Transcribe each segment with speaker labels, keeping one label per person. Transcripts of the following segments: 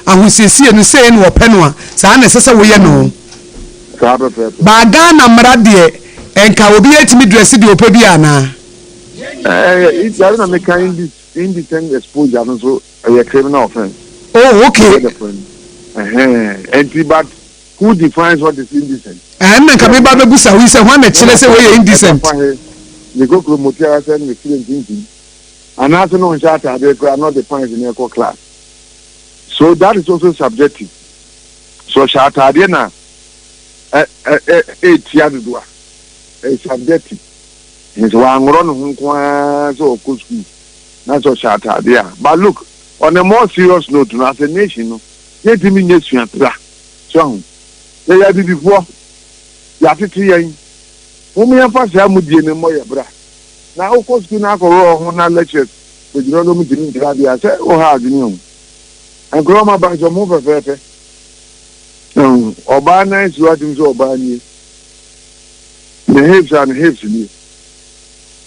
Speaker 1: Ahosiesie no sei na wɔpɛ no a, saa na ɛsɛ sɛ woyɛ no.
Speaker 2: Saa pɛpɛɛpɛ.
Speaker 1: But Ghana mmara deɛ, nka obiara tumi dresse deɛ ɔpɛ bi anaa?
Speaker 2: Ɛɛ, yare na meka indecent exposure no nso ɛyɛ criminal offence.
Speaker 1: Oh, okay.
Speaker 2: You get the point? Ɛhɛn, ɛnti but who defines what is indecent?
Speaker 1: Ɛn na nka meba bɛbusa wo yi sɛ hwan na kyerɛ sɛ wei yɛ indecent?
Speaker 2: Ɛfa he, ne kokoro motiara sɛ ne tiri ntintim, anaasɛ na ɔnhyɛ ataadeɛ koraa na ɔde pants na ɛkɔ class. So that is also subjective. So ɔhyɛ ataadeɛ na ɛ ɛ ɛ ɛretia dodo a, ɛyɛ subjective. Ɛsɛ sɛ wanworɔ ne ho nko ara sɛ ɔkɔ school na sɛ ɔhyɛ ataadeɛ a. But look, on a more serious note no, as a nation no, yɛntumi nyɛ suapira. So ahu? Yɛyɛ abibifoɔ, yɛatete yɛn. Mom yɛmfa saa mudie no mmɔ yɛ bra. Na wokɔ school na akɔworɔ wo ho na lectures bɛgyina hɔ na wɔntumi nkyerɛ adeɛ a, sɛ woha adwene o. Nkwadaa wɔn aba nso wɔn ho fɛfɛɛfɛ. Ɔbaa nan si hɔ atim sɛ ɔbaa nie. Ne hips a ne hips nie.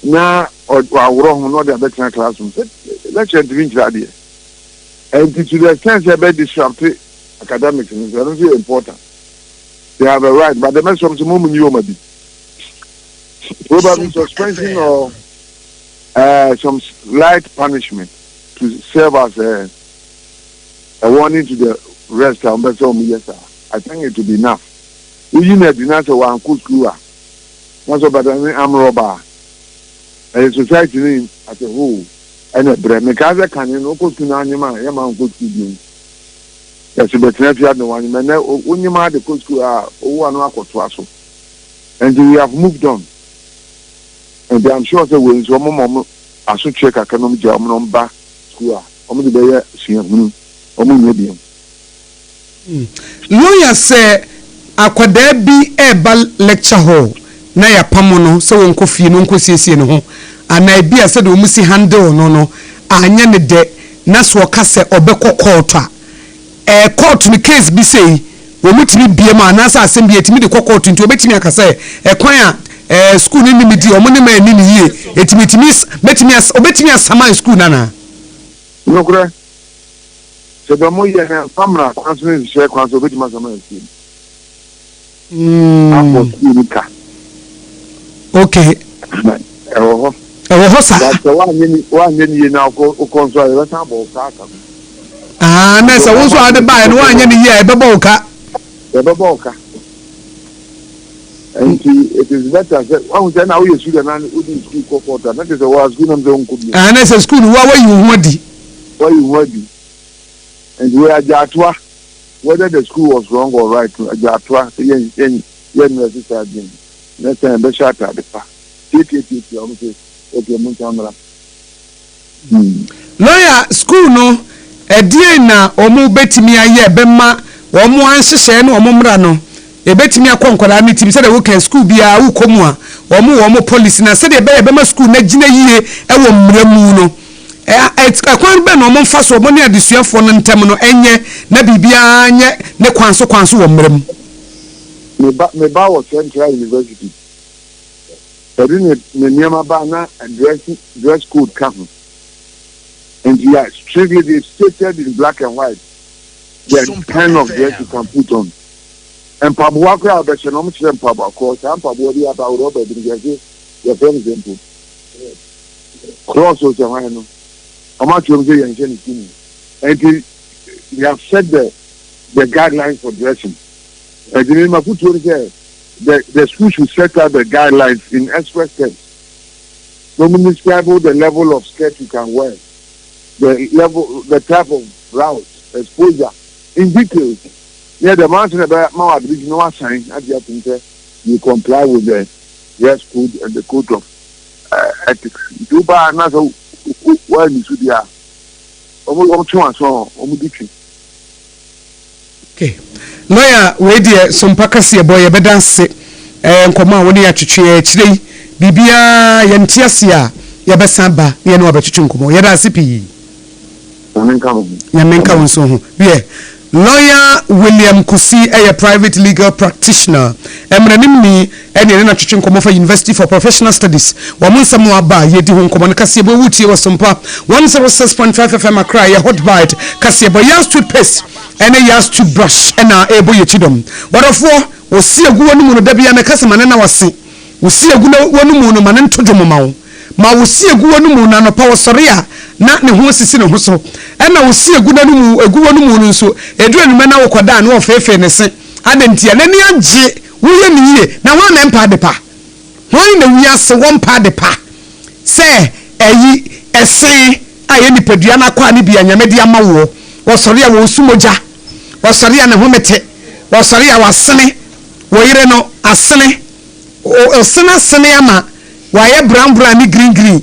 Speaker 2: Na waworɔ ho na ɔde abɛtena classroom. Sɛ lecture ntumi nkyerɛ adeɛ. Ɛnti to the extent sɛ ɛbɛ disrupt academics no nso, ɛno nso yɛ important. They have a right, but the mɛsrɛ sɛ mo nyi wɔn adi. Probably suspension or some light punishment to serve as a warning to the rest a wɔn bɛ sɛ wɔn yɛ saa. I think it will be enough. Woyi no adi na sɛ wankɔ sukuu a, na sɛ ɔbɛda ne arm robber a, ɛyɛ society no as a whole ɛna ɛbrɛ. Mekaa sɛ kane no wokɔ sukuu na anyem a yɛma nkɔ sukuu bio. Yɛsɛ bɛtena fie ade na wanyem. Ɛnɛ wonyem ade kɔ sukuu a, owu ano akɔtoa so. Nti we have moved on. Nti I'm sure sɛ wei nso wɔn ma wɔn asotwe kakra na wɔn gya wɔn na wɔn ba sukuu a, wɔn de bɛyɛ suahunu. Wɔn nyɛ bio.
Speaker 1: Lawyer sɛ akwadaa bi reba lecture hall na yɛapamo no sɛ ɔnkɔ fie na ɔnkɔsiesie ne ho anaa ebia sɛdeɛ wɔn si handle no no anyɛ ne dɛ na sɛ ɔka sɛ ɔbɛkɔ court a, ɛɛ court no case bi sei wɔn tumi bie mu anaasɛ asɛm bi yɛtumi de kɔ court nti wɔbɛtumi aka sɛ ɛkwan a ɛɛ school no ne me di wɔn ne ma ani ne yie eti metumi mɛtumi as ɔbɛtumi asaman school no anaa?
Speaker 2: Nokorɛ. Sɛ dɛm yɛ no ɛmfa mmara kwan so ne nhyehyɛe kwan so a, obetumi asan ayɛ sukuu no. Abɔ sukuu no ka.
Speaker 1: Okay.
Speaker 2: Ɛwɔ hɔ.
Speaker 1: Ɛwɔ hɔ saa.
Speaker 2: But sɛ woanyɛ ni woanyɛ ni yie na wokɔ wokɔ nso a yɛbɛsan abɔ wo ka aka ho.
Speaker 1: Ah, na sɛ wo nso a wode baeɛ no woanyɛ no yie a yɛbɛbɔ wo ka.
Speaker 2: Yɛbɛbɔ wo ka. Nti it is better sɛ wahu sɛ na woyɛ student na wode sukuu kɔ court a na kyerɛ sɛ wɔa sukuu nam sɛ wonkɔ bio.
Speaker 1: Ah, na sɛ sukuu no woa woayi wo ho adi.
Speaker 2: Woayi wo ho adi. Nti wei agyaatoa whether the school was wrong or right no agyaatoa sɛ yɛn yɛn yɛn nnurɛse saa adwene no next time yɛbɛhyɛ ataade pa tiatiatiatia wɔn sɛ okay mo nsan mmra. Hmm.
Speaker 1: Lawyer, school no ɛdeɛn na wɔn bɛtumi ayɛ bɛma wɔn anhyehyɛɛ ne wɔn mmra no ɛbɛtumi akɔ nkwadaa no tirim sɛdeɛ woka school biara wokɔ mu a wɔn wɔ wɔn policy na sɛdeɛ ɛbɛyɛ bɛma school no agyina yie ɛwɔ mmara mu no Ɛkwan bɛn na wɔmfa so wɔne adesuafoɔ no ntam no nyɛ na biribiara nyɛ ne kwan so kwan so wɔ mmara mu?
Speaker 2: Me ba, me ba wɔ Central University. Ɔde ne ne nneɛma ba na dress dress code ka ho. Nti ya strictly they stated in black and white the kind of dress you can put on. Mpaboa koraa a ɔbɛhyɛ no, wɔkyerɛ mpaboa korɔ. Saa mpaboa bi aba rɔba bi no yɛse yɛfrɛ no sɛ mpo. Cross o sɛ hwan no, wɔn atwerɛ mu sɛ yɛnhyɛ no sukuu mu. Nti they have set the guidelines for dressing. Nti me mafotuo no sɛ the the school should set out the guidelines in express terms. Na wɔn describe the level of skirt you can wear, the level, the type of blouse, exposure in details. Ne yɛ dɛm ansa na ɛbɛ ma wɔ admission na wasan agye atum sɛ you comply with the dress code and the code of ethics. Nti wo ba na sɛ woanni so deɛ a, wɔn wɔn twe wɔn aso wɔn di twe.
Speaker 1: Okay. Lawyer, wei deɛ sompa kaseɛ bɔ yɛbɛda ase ɛɛ nkɔmɔ a wo ne yɛatwetwe akyire yi biribiara yɛnte ase a yɛbɛsan ba na yɛne wabɛtwetwe nkɔmɔ. Yɛda ase pii.
Speaker 2: Nyame nka wo ho.
Speaker 1: Nyame nka wo nso ho. Wiɛ. Lawyer William Kusi yɛ private legal practitioner, mmaranimni, ɛne yɛne no atwetwe nkɔmmɔ fa University for Professional Studies wɔn nsɛm a aba a yɛredi ho nkɔmmɔ no. Kaseɛbɔ wotie wɔ Sompa 106.5 FM Accra yɛ Hot Bite Kaseɛbɔ. Yas Toothpaste ɛne Yas Toothbrush ɛna ɛrebɔ yɛn kyidɔm. Wɔdɔfoɔ, wɔsi agu wɔn mu no da biara mɛka sɛ ma ne na wase. Wo si egu w'anomu no, ma no nto dwom mma wo. Ma wo si egu w'anomu no, anɔpa ɔsɔre a, na ne ho asisi ne ho so. Ɛnna wo si egu n'anomu, egu w'anomu no nso, ɛduru anwummerɛ na wokɔda a, na ɔfeefee ne se. Adɛn ntia? N'ani agye, woyɛ no yie. Na hwan na ɛmpɛ adepa? Hwan na wiase wɔmpɛ adepa sɛ ayi, ɛse a ɛyɛ nipadua no akwaa no bi a Nyame de ama woɔ? Ɔsɔre a, ɔresu mogya. Ɔsɔre a, ne home te. Ɔsɔre a, wasene. Wo yere no asene. Ɔsene asene ama wayɛ brown brown ne green green.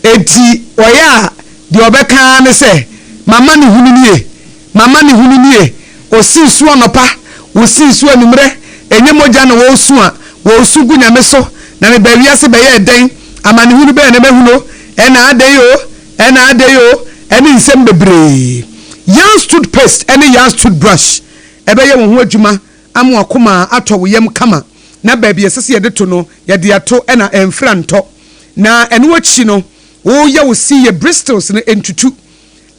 Speaker 1: Enti ɔyɛ a deɛ ɔbɛka ara ne sɛ, M'amanehunu nie, m'amanehunu nie. Ɔsi nsuo anɔpa, ɔsi nsuo anwummerɛ, ɛnyɛ mogya na ɔresu a, ɔresu gu Nyame so. Na mebaa wiase bɛyɛɛ dɛn? Amanehunu bɛn na mahunu o? Ɛna adɛn o? Ɛna adɛn o? Ɛne nsɛm bebree. Yans toothpaste ne Yans toothbrush ɛbɛyɛ wo ho adwuma ama w'akoma atɔ wo yam kama, na baabi a ɛsɛ sɛ yɛde to no, yɛde ato na ɛmfiri antɔ. Na ɛno akyi no, woyɛ wo se yɛ bristles no ntutu.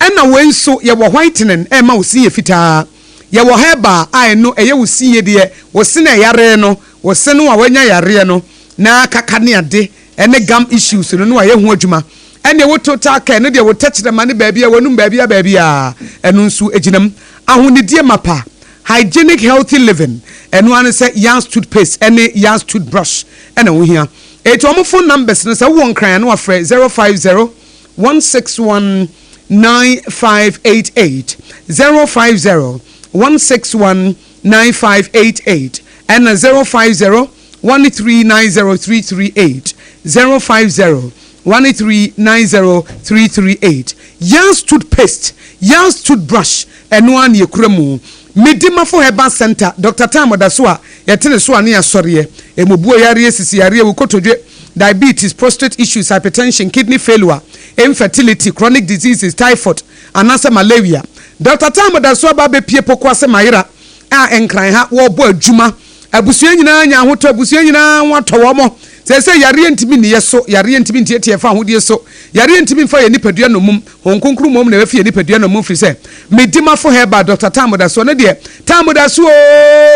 Speaker 1: Ɛna wei nso, yɛwɔ whitening a ɛma wo se yɛ fitaa. Yɛwɔ herbal a ɛno ɛyɛ wo se yie deɛ, wo se no a ɛyaree no, wo se no a wanya yareɛ no, na kaka ne ade ne gum issues no na wayɛ ho adwuma. Ɛnneɛ wo total care no deɛ wo tɛkyerɛma ne baabi a w'anum baabi a baabi a ɛno nso gyina mu. Ahonidie mapa. Hygienic healthy living, ɛno ara ne sɛ Yas toothpaste ne Yas toothbrush na wohia. Enti wɔn phone numbers no sɛ wowɔ Nkran a na wafrɛ 050 161 9588, 050 161 9588 ɛna 050 1390338, 050 1390338. Yas toothpaste, Yas toothbrush Ɛno ara na yɛkura mu. Medimafo Herbal Centre, Dɔkta Tam ɔda so a yɛte ne so a ne yɛasɔreɛ. Mmubuo yareɛ, sisi yareɛ, wo kotodwe, diabetes, prostate issues, hypertension, kidney failure, infertility, chronic diseases, typhoid, anaasɛ malaria. Dɔkta Tam da so aba abɛpue Pokuase Mayera a Nkran ha wɔrebɔ adwuma. Abusua nyinaa anya ahotɔ, abusua nyinaa ho atɔ wɔn. Seesei yareɛ ntumi nni yɛ so, yareɛ ntumi ntiatia yɛn fawohodie so, yareɛ ntumi mfa yɛn nipadua nnommum. Honhom Kronkron mmom na ɛbɛfi yɛn nipadua nnommum firi sɛ Medimafo Herbal Dɔkta Tam da so, ɔno deɛ Tam da so oo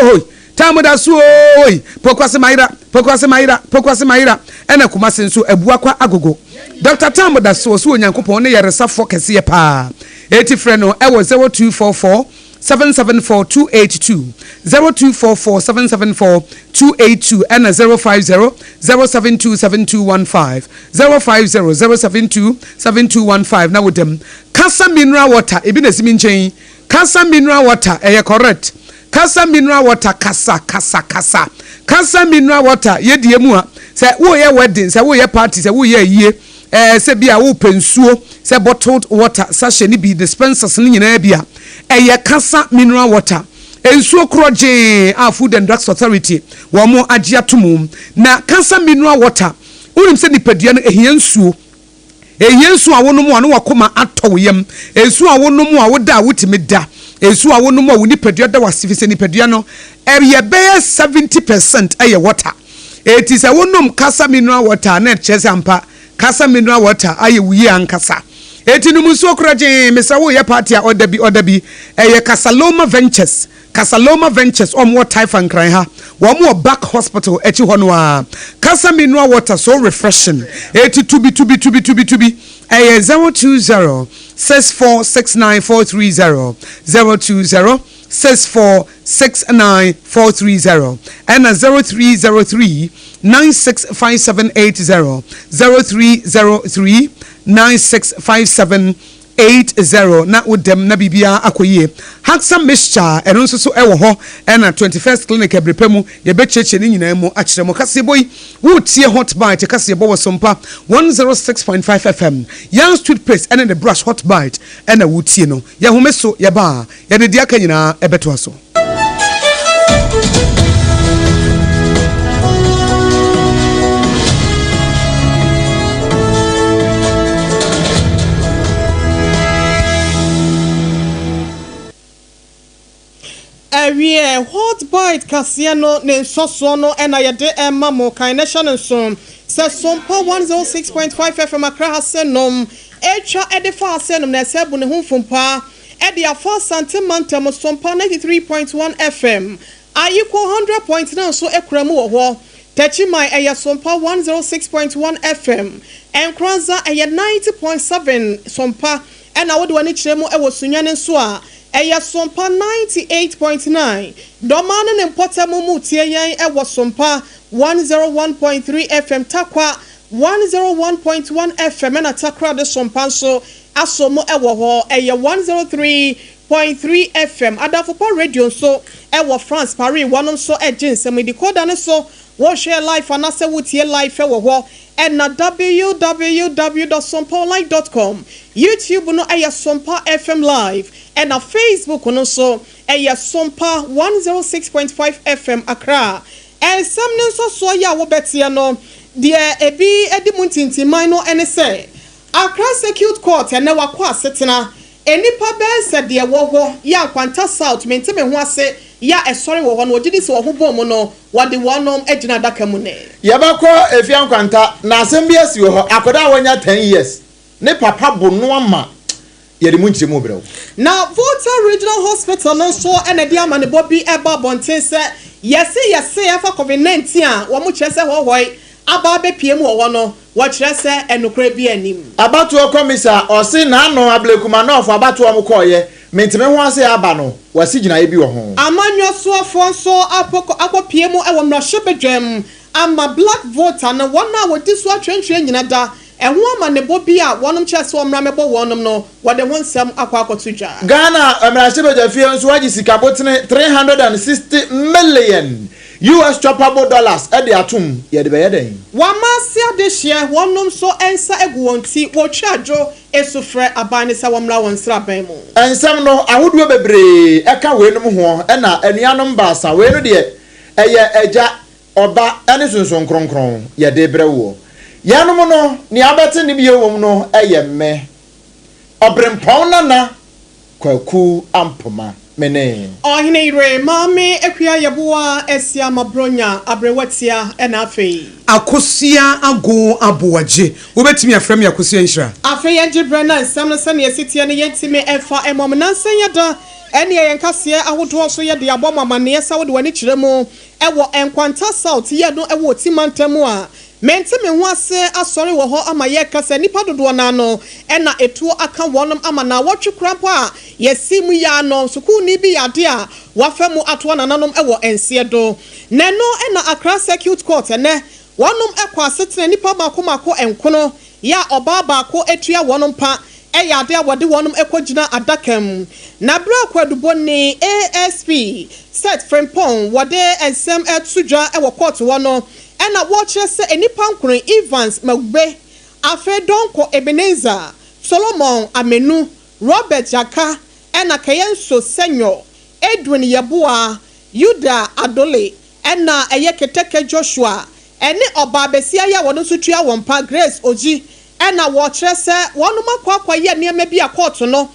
Speaker 1: hoi, Tam da so oo hoi, Pokuase Mayera, Pokuase Mayera, Pokuase Mayera, ɛna Kumase nso Abuakwa Agogo. Dɔkta Tam da so, ɔso Onyankopɔn ne yaresafoɔ kɛseɛ paa. Enti frɛ no ɛwɔ 0244 774 282, 0244 774 282 ɛna 050 072 7215, 050 072 7215 na woda mu. Kasa mineral water ebi na esi me nkyɛn yi. Kasa mineral water ɛyɛ correct. Kasa mineral water kasa kasa kasa. Kasa mineral water yɛ deɛ mu a sɛ woyɛ wedding sɛ woyɛ party sɛ woyɛ ayie ɛɛ sɛ bi a wopɛ nsuo sɛ bottled water sachet ne bi dispensers no nyinaa bi a ɛyɛ Kasa mineral water. Nsuo korɔgyee a Food and Drugs Authority wɔn agye ato mu. Na Kasa mineral water wonim sɛ nipadua no ɛhia nsuo. Ɛhia nsuo a wonom a na wakoma atɔ wo yam. Nsuo a wonom a woda a wotumi da. Nsuo a wonom a wo nipadua da wo ase firi sɛ nipadua no ɛyɛ bɛyɛ 70% ɛyɛ water. Enti sɛ wonom Kasa mineral water a na ɛkyerɛ sɛ ampa Kasa mineral water ayɛ wo yie ankasa. Enti nom nsuo korɔgyee. Mesrɛ wo yɛ party a ɔda bi ɔda bi. Ɛyɛ Casaloma Ventures. Casaloma Ventures wɔn wɔ Taifa Nkran ha. Wɔn wɔ Back Hospital akyi hɔ no ara. Kasa mineral water so refreshing. Eti tubi tubi tubi tubi tubi. Ɛyɛ 020 6469 430 020 6469 430 ɛna 0303 965780 0303 9657 80 na wo dɛm na biribiara akɔ yie. Haxa mixture ɛno nso so ɛwɔ hɔ ɛna 21st clinic ɛbere pa mu yɛbɛkyerɛkyerɛ ne nyinaa mu akyerɛ mo. Kaseɛbɔ yi woretie Hot Bite kaseɛbɔ wɔ Sompa 106.5 FM. Young's toothpaste ɛne ne brush Hot Bite ɛna woretie no. Yɛhome so yɛba a yɛde deɛ aka nyinaa ɛbɛtoa so.
Speaker 3: Ɛwiɛ, Hot Bite kaseɛ no ne nsɔsoɔ no na yɛde rema mo. Kan na hyɛ no nso sɛ Sompa 106.5 FM Accra ha sɛ nom ɛretwa de fa ha sɛ nom na ɛsɛ bu ne ho mfompa de afa Asante mantam Sompa 93.1 FM Ayiko 100.9 nso kura mu wɔ hɔ. Techiman ɛyɛ Sompa 106.1 FM Nkoranza ɛyɛ 90.7 Sompa Ɛna wode w'ani kyerɛ mu wɔ Sunyani nso a, ɛyɛ Sompa 98.9. Dɔmaa ne ne mpɔtam mu tie yɛn wɔ Sompa 101.3 FM, Tarkwa 101.1 FM ɛna Takoradi Sompa nso asɔ mu wɔ hɔ, ɛyɛ 103.3 FM. Adamfo Pa Radio nso wɔ France, Paris, wɔnom nso gye nsɛm yi decoder no so. Wohwɛ live anasɛ wotie live wɔ hɔ ɛna www dot sompaonline dot com, YouTube no ɛyɛ Sompa FM live ɛna Facebook no nso ɛyɛ Sompa 106.5 FM Accra. Nsɛm no nsɔsoɔ yi a wobɛteɛ no deɛ ebi di mu ntintimman no ɛne sɛ Accra Circuit Court ɛnɛ wakɔ asetena Nnipa bɛyɛ sɛ deɛ wɔ hɔ yɛ a Nkwanta South mente me ho ase yɛ a ɛsɔre wɔ hɔ no wɔgye di sɛ wɔn ho bɔn mu no wɔde wɔnom agyina adaka mu nnɛ.
Speaker 4: Yɛbɛkɔ Efia Nkwanta na asɛm bi asi wɔ hɔ, akwadaa a wanya ten years ne papa bo no ama yɛde mu nkyerɛmu rebrɛ wo.
Speaker 3: Na Volta Regional Hospital no nso na ɛde amanebɔ bi reba abɔnten sɛ yɛse yɛse ɛfa Covid 19 a wɔkyerɛ sɛ hɔhɔe aba abɛpue mu wɔ hɔ no, wɔkyerɛ sɛ nokorɛ biara nnim.
Speaker 4: Abatoɔ kɔmisa ɔse n'ano Ablekuma North abatoɔ ɔmo kɔɔyɛ mente me ho ase aba no wasi gyinaeɛ bi wɔ ho.
Speaker 3: Amanyɔsoɔfoɔ nso apɔ akɔpue mu wɔ mmarahyɛbadwam ama Black Volta no wɔn a wɔdi so atwerɛntwerɛ nyina da ɛho amanebɔ bi a wɔnom kyerɛ sɛ wɔmmra mmɛbɔ wɔnom no wɔde ho nsɛm akɔ akɔto dwa.
Speaker 4: Ghana mmarahyɛbadwafie nso agye sika botene 360 million US choppable dollars de atom, yɛde bɛyɛ dɛn?
Speaker 3: Wɔama ase adehyeɛ, wɔnom nso nsa agu wɔn ti, wɔtwa adwo, su frɛ aban no sɛ wɔmmra wɔn nsraban mu.
Speaker 4: Nsɛm no ahodoɔ bebree ka weinom hoɔ, ɛna anuanom baasa, wei no deɛ ɛyɛ Agya, Ɔba ne Sunsum Kronkron yɛde brɛ woɔ. Yɛnom no, nea wobɛte nne bio wɔ mu no yɛ me, Ɔberempɔn Nana Kwaku Ampoma, me ne.
Speaker 3: Ɔhene yere, Maame Akua Yeboah Asiamah Bronya Aberewa Tia ɛna afei.
Speaker 1: Akosua Agow Aboagye. Wobɛtumi afrɛ me Akosua Nhyira.
Speaker 3: Afei yɛngye berɛ na nsɛm no sɛdeɛ ɛsi teɛ no yɛntumi mfa mmɔ mo. Nansa yi da ɛneɛ yɛn kaseɛ ahodoɔ nso yɛde abɔ mo amaneɛ sɛ wode w'ani kyerɛ mu wɔ Nkwanta South yɛ no wɔ Oti mantam mu a Mente me ho ase asɔre wɔ hɔ ama yɛreka sɛ nnipa dodoɔ no ara no na etuo aka wɔnom ama naawɔtwe koraa mpo a yɛsi mu yi ara no sukuuni bi yɛ adeɛ a wafa mu atoa nananom wɔ nseɛ do. Na ɛno na Accra Circuit Court ɛnɛ wɔnom kɔ asetena nnipa mako mako nkono yɛ a ɔbaa baako tua wɔnom pa yɛ adeɛ a wɔde wɔnom kɔ gyina adaka mu. Na berɛ a kwaadubɔni ASP Seth Frimpong wɔde nsɛm reto dwa wɔ kɔɔto hɔ no Ɛna wɔkyerɛ sɛ nnipa nkron, Evans Magbe, Afei Donkor Ebenezer, Solomon Amenu, Robert Jaka, ɛna Keyenso Senyo, Edwin Yeboah, Yuda Adole, ɛna ɛyɛ Keteke Joshua, ɛne ɔbaa basia yi a wɔn nso tua wɔn pa, Grace Oji, ɛna wɔkyerɛ sɛ wɔnom akɔ akɔyɛ nneɛma bi a kɔɔto no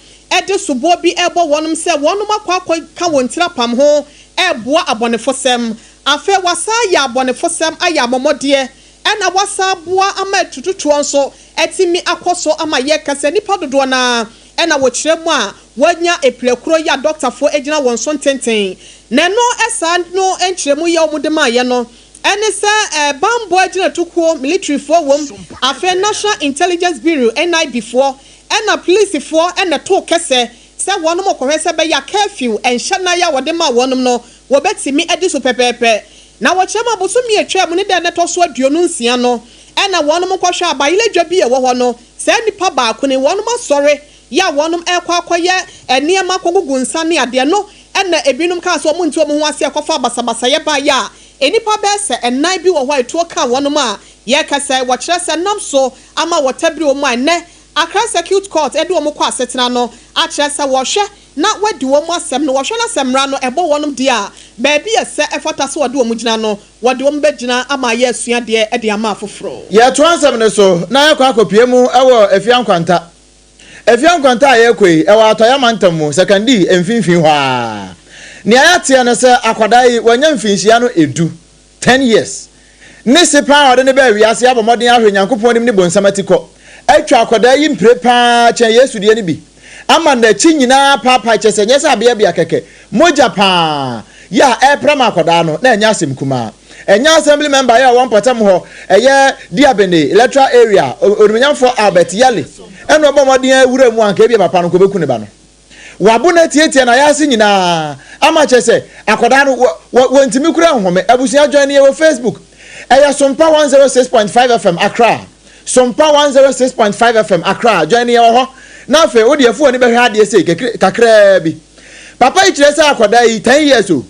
Speaker 3: de soboɔ bi rebɔ wɔnom sɛ wɔnom akɔ akɔka wɔn tiri apam ho reboa abɔnefosɛm. Afei wasan ayɛ abɔnefosɛm, ayɛ amɔmɔdeɛ, ɛna wasan aboa ama atututuɔ nso atumi akɔ so ama yɛka sɛ nnipa dodoɔ no ara na wɔkyerɛ mu a wɔanya apirakuro yi a dɔktafoɔ agyina wɔn so ntenten. Na ɛno saa no nkyerɛmu yi a wɔde maeɛ no ɛne sɛ banbɔ agyinatukuo, military-foɔ wɔ mu, afei National Intelligence Bureau, NIB, foɔ, ɛna polisifoɔ na ɛtoo kɛsɛ sɛ wɔnom kɔhwɛ sɛ ɛbɛyɛ a curfew nhyɛ nan a wɔde maa wɔnom no wɔbɛtumi adi so pɛpɛɛpɛ. Na wɔkyerɛ mu a bosome a ɛtwaa mu ne da a na ɛtɔ so 26 no na wɔnom kɔhwɛ abayerɛ dwa bi a ɛwɔ hɔ no, saa nnipa baako ni, wɔnom asɔre yɛ a wɔnom rekɔ akɔyɛ nneɛma akɔgugu nsa ne adeɛ no na ebinom kaa sɛ wɔn nte wɔn ho ase ɛkɔfaa basabasayɛ baeɛ a nnipa bɛyɛ sɛ nnan bi wɔ hɔ a etuo kaa wɔnom a yɛreka sɛ wɔkyerɛ sɛ nam so ama wɔtabiri wɔn a ɛnnɛ Accra Circuit Court de wɔn kɔ asetena no akyerɛ sɛ wɔhwɛ na wɔadi wɔn asɛm no, wɔhwɛ na sɛ mmara no bɔ wɔn deɛ a, baabi a ɛsɛ ɛfata sɛ wɔde wɔn gyina no, wɔde wɔn bɛgyina ama ayɛ asuadeɛ de ama afoforɔ.
Speaker 4: Yɛtoa nsɛm no so na yɛkɔ akɔpue mu wɔ Afia Nkwanta. Afia Nkwanta a yɛrekɔ yi, ɛwɔ Atɔeɛ Mantam mu, Sekandi mfimfini hɔ ara. Nea yɛateɛ ne sɛ akwadaa yi wanya mfinhyia no edu, ten years. Ne se paa a ɔde no baa wiase abɔ mmɔden ahwɛ Nyankopɔn anim ne bonsam atikɔ atwa akwadaa yi mpire paa kyɛn Yesu deɛ no bi ama n'akyi nyinaa apaapae kyerɛ sɛ nyɛ sɛ abeabea kɛkɛ, mogya paa yɛ a ɛrepra ma akwadaa no na ɛnyɛ asɛm kumaa. Ɛnyɛ Assembly member yɛ a ɔwɔ mpɔtam hɔ ɛyɛ Diabene Electoral Area Onimuonyamfoɔ Albert Yali ɛna ɔbɔ mmɔden awura mu a anka ebia papa no nka ɔbɛku ne ba no. Wabo no atiatia n'ayaase nyinaa ama kyerɛ sɛ akwadaa no wɔ wɔ wɔntumi kura nhome. Abusua join yɛ wɔ Facebook. Ɛyɛ Sompa 106.5 FM Accra. Sompa 106.5 FM Accra. Join yɛ wɔ hɔ. Na afei wo deɛ fo w'ani bɛhwɛ adeɛ sei kekre kakraa bi. Papa yi kyerɛ sɛ akwadaa yi 10 years o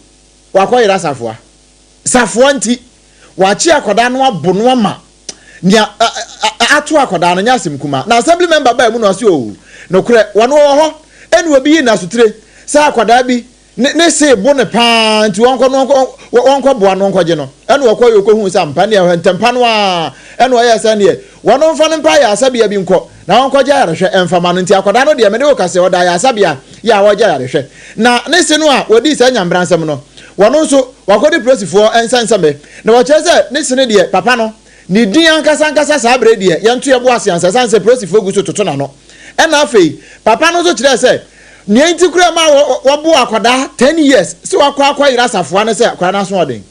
Speaker 4: wakɔyera safoa. Safoa nti wakye akwadaa no abo no ama Nea ato akwadaa no nyɛ asɛm kumaa. Na assembly member baa mu na ɔse oo, nokorɛ, wɔn wɔ hɔ. Ɛna obi yii no asotire sɛ akwadaa bi ne ne se bo no paa nti wɔnkɔ no wɔnkɔ boa no wɔnkɔgye no. Ɛna ɔkɔeɛ ɔkɔhuu sɛ ampa neɛ ntɛmpa no ara ɛna ɔyɛɛ sɛ neɛ wɔn mfa no mpa ayaresabea bi nkɔ na wɔnkɔgye ayarehwɛ mfa ma no. Nti akwadaa no deɛ mene wo ka sɛ ɔda ayaresabea yɛ a wɔregye ayarehwɛ. Na ne se no a wɔdii saa nyamebransɛm no, wɔn nso wɔakɔdi polisifoɔ nsa nsɛmɛ. Na wɔkyerɛ sɛ ne sene deɛ papa no, ne din ankasa ankasa saa berɛ yi deɛ yɛnto yɛn bo ase ansa ɛsiane sɛ polisifoɔ gu so toto n'ano. Ɛna afei papa no nso kyerɛɛ sɛ nea nti koraa ɛmaa wɔboo akwadaa 10 years sɛ wakɔ akɔyera asafoa ne sɛ akwadaa no aso ɔden.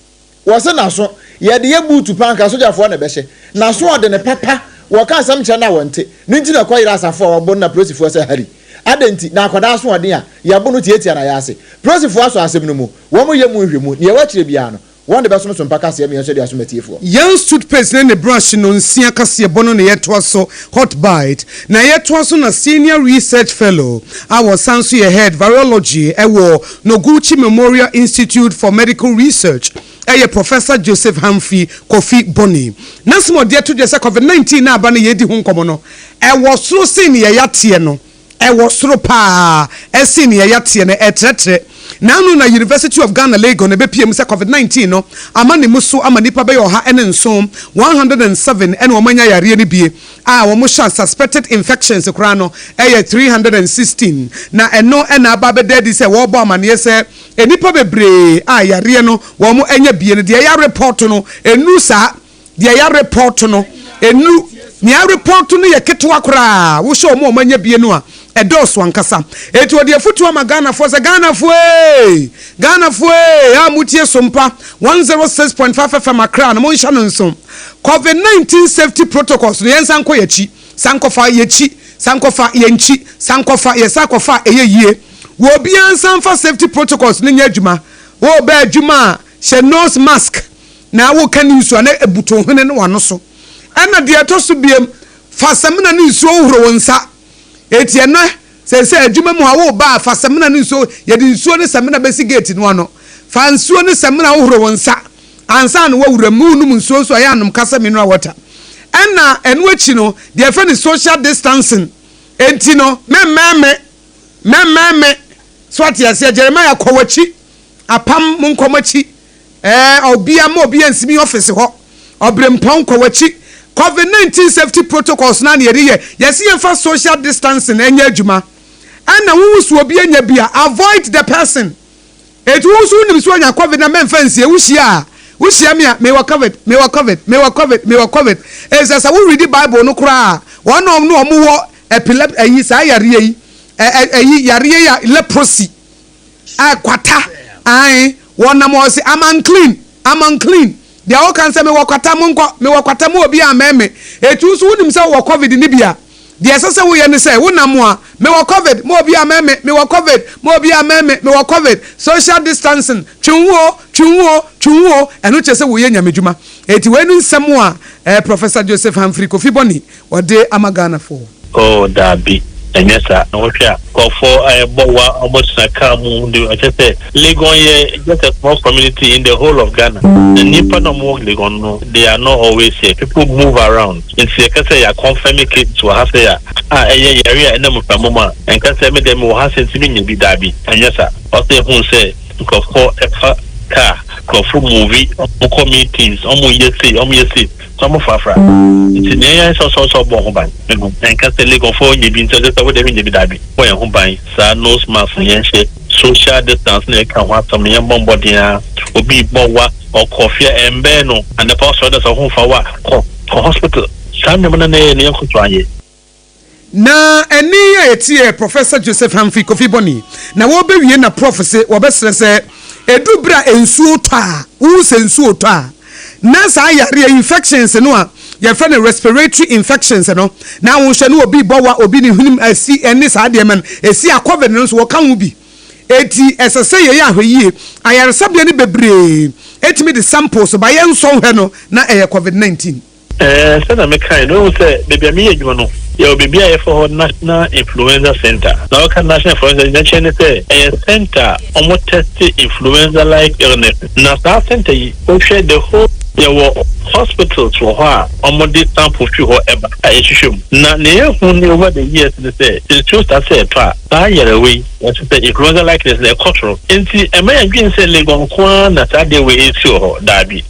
Speaker 4: Wɔse n'aso, yɛde yɛ buutu paa anka sogyafoɔ na ɛbɛhyɛ. N'aso ɔdene papa, wɔka asɛm kyerɛ no a wɔnte. No nti na ɛkɔyera asafoa a wɔbo no na polisifoɔ sɛ Harry. Adɛn nti na akwadaa aso ɔden a yɛbo no tiatia n'ayaase? Polisifoɔ asɔ asɛm no mu, wɔyɛ mu nhwɛmu, nea ɛwɔ akyire biara no, Wɔn de bɛsom so mpa kaseɛ mmiɛnsa de asom atiefoɔ.
Speaker 1: Yɛn toothpaste ne ne brush nnɔnsia kaseɛbɔ no na yɛtoa so Hot Bite na yɛtoa so na Senior Research Fellow a ɔsan nso yɛ Head, Virology wɔ Noguchi Memorial Institute for Medical Research yɛ Professor Joseph Humphrey Kofi Bonney. N'asɛm a ɔde ato dwa sɛ Covid 19 no a aba no yɛredi ho nkɔmmɔ no, ɛwɔ soro sen nea yɛateɛ no. Ɛwɔ soro paa sen nea yɛateɛ no, ɛretrɛtrɛ. N'ano na University of Ghana, Legon bepue mu sɛ Covid 19 no ama ne mu so ama nnipa bɛyɛ 107, 107, na wɔanya yareɛ no bie a wɔhyɛ a suspected infections koraa no yɛ 316. Na ɛno na aba abɛda adi sɛ wɔrebɔ amaneɛ sɛ nnipa bebree a yareɛ no wɔanya bie no deɛ yɛarepɔto no ɛnnuru saa. Deɛ yɛarepɔɔto no nnuru. Nea yɛarepɔɔto no yɛ ketewa koraa. Wohwɛ wɔn a wɔanya bie no a, ɛdɔɔso ankasa. Enti wɔde afotuo ama Ghanafoɔ sɛ, Ghanafoɔ ee! Ghanafoɔ ee! A motie Sompa 106.5 FM Accra no, monhyɛ no nso. Covid 19 safety protocols no, yɛnsan nkɔ yɛn akyi. Sankɔfa yɛn akyi, sankɔfa yɛn nkyi, sankɔfa yɛsan kɔfa a ɛyɛ yie. Wɔ obiara nsan mfa safety protocols no nyɛ adwuma. Woreba adwuma a, hyɛ nose mask. Na woka ne nsuo a, na ɛbutu wo hwene ne w'ano so. Ɛna deɛ ɛtɔ so biom, fa samina ne nsuo hohoro wo nsa. Enti ɛnnɛ, seesei adwuma mu ha, woreba a, fa samina ne nsuo, yɛde nsuo ne samina bɛsi gate no ano. Fa nsuo ne samina hohoro wo nsa ansa na woawura mu. Wonom nsuo nso a, ɛyɛ a nom kasa mineral water. Ɛna ɛno akyi no, deɛ yɛfrɛ no social distancing. Enti no, mɛmmɛn me, mɛmmɛn me. So ate aseɛ? Jeremiah, kɔ w'akyi. Apam, monkɔ mo akyi. Ɛɛ obia ma obia nsi me office hɔ. Ɔbrempɔn kɔ w'akyi. Covid 19 safety protocols no ara na yɛde yɛ. Yɛse yɛmfa social distancing nyɛ adwuma. Ɛna wohu sɛ obi anya bi a, avoid the person. Enti wo nso wonim sɛ onya covid na mɛmfa nsie. Wohyia a, wohyia me a, mewɔ covid, mewɔ covid, mewɔ covid, mewɔ covid. Efisɛ sɛ wo readi bible no koraa a, wɔn a wɔn wɔ epilep ayi saa yareɛ yi, ɛ ɛ ayi yareɛ yi a leprosy. Eh, kwata, ae, wɔnam hɔ se, I'm unclean, I'm unclean. Deɛ woka nsɛ, mewɔ kwata, monkɔ, mewɔ kwata, mo obi ammɛn me. Eti wo nso wonim sɛ wowɔ covid no bi a, deɛ ɛsɛ sɛ woyɛ ne sɛ, wonam a, mewɔ covid, mo obi ammɛn me, mewɔ covid, mo obi ammɛn me, mewɔ covid. Social distancing, twe wo ho o, twe wo ho o, twe wo ho o, ɛno kyerɛ sɛ woyɛ nyamedwuma. Eti wei ne nsɛm a eh, Professor Joseph Humphrey Kofi Bonney ɔde ama Ghanafoɔ.
Speaker 5: Oh daabi, ɛnyɛ saa. Na wohwɛ a, nkurɔfoɔ bɔ wa, wɔtena car mu, de kyerɛ sɛ Legon yɛ just a small community in the whole of Ghana. Na nnipa na wɔwɔ Legon no, they are not always here. People move around. Nti yɛka sɛ yɛ confirm cases wɔ ha sɛ a, a ɛyɛ yare a ɛnam mframa mu a, ɛnka sɛ me deɛ mewɔ ha sɛ nti menya bi. Daabi, ɛnyɛ saa. Ɔsɛ yɛhu sɛ nkurɔfoɔ fa car, nkurɔfoɔ move, wɔkɔ meetings, wɔyɛ sei, wɔyɛ sei. Sɛ ɔmo frafra nti nea ɛyɛ sɛ ɔsɛ ɔsɛ ɔbɔ ho ban mehu ɛnka sɛ Legonfoɔ nyɛ bi nti ɔsɛ sɛ wo deɛ menyɛ bi daabi bɔ yɛn ho ban saa nose mask no yɛnhyɛ. Social distance na yɛka ho asɛm no, yɛmmɔ mbɔden ara. Obi rebɔ wa, ɔkɔ fie a, ɛmbɛn no. Anɔpa ɔsɔre na sɛ wo ho mfa wo a, kɔ kɔ hospital. Saa nneɛma no na yɛyɛ no, yɛnkɔ so anyɛ.
Speaker 1: Na ɛnne yi a yɛteɛ Professor Joseph Humphrey Kofi Bonney na wɔrebɛwie na Prof se wɔbɛsrɛ sɛ ɛduru berɛ a nsuo tɔ a, wohu sɛ nsuo retɔ a, na saa yareɛ infections no a yɛfrɛ no respiratory infections no na wohwɛ no obi bɔ wa, obi ne hwenem asi ɛne saa nneɛma no ɛsi a covid no nso wɔka ho bi. Enti ɛsɛ sɛ yɛyɛ ahwɛyie. Ayaresabea no bebree ɛtumi de samples ba yɛnsɔ nhwɛ no na ɛyɛ covid 19.
Speaker 5: Ɛɛ, sɛnea mekae no, wohu sɛ baabi a meyɛ adwuma no, yɛwɔ baabi a yɛfrɛ hɔ National Influenza Center. Na wɔka National Influenza nea ɛkyerɛ ne sɛ ɛyɛ center a wɔtɛste influenza-like illness. Na saa center yi, wohwɛ the whole yɛwɔ hospitals wɔ hɔ a wɔde sample fi hɔ ba a yɛhwehwɛ mu. Na nea yɛahu ne over the years ne sɛ, sɛ nsuo start sɛ ɛtɔ a, saa nyarewa yi, wɔte sɛ influenza-like illness no, ɛkɔ soro. Enti ɛmma yɛndwene sɛ Legon nko ara na saa adeɛ wei resi wɔ hɔ. Dabi.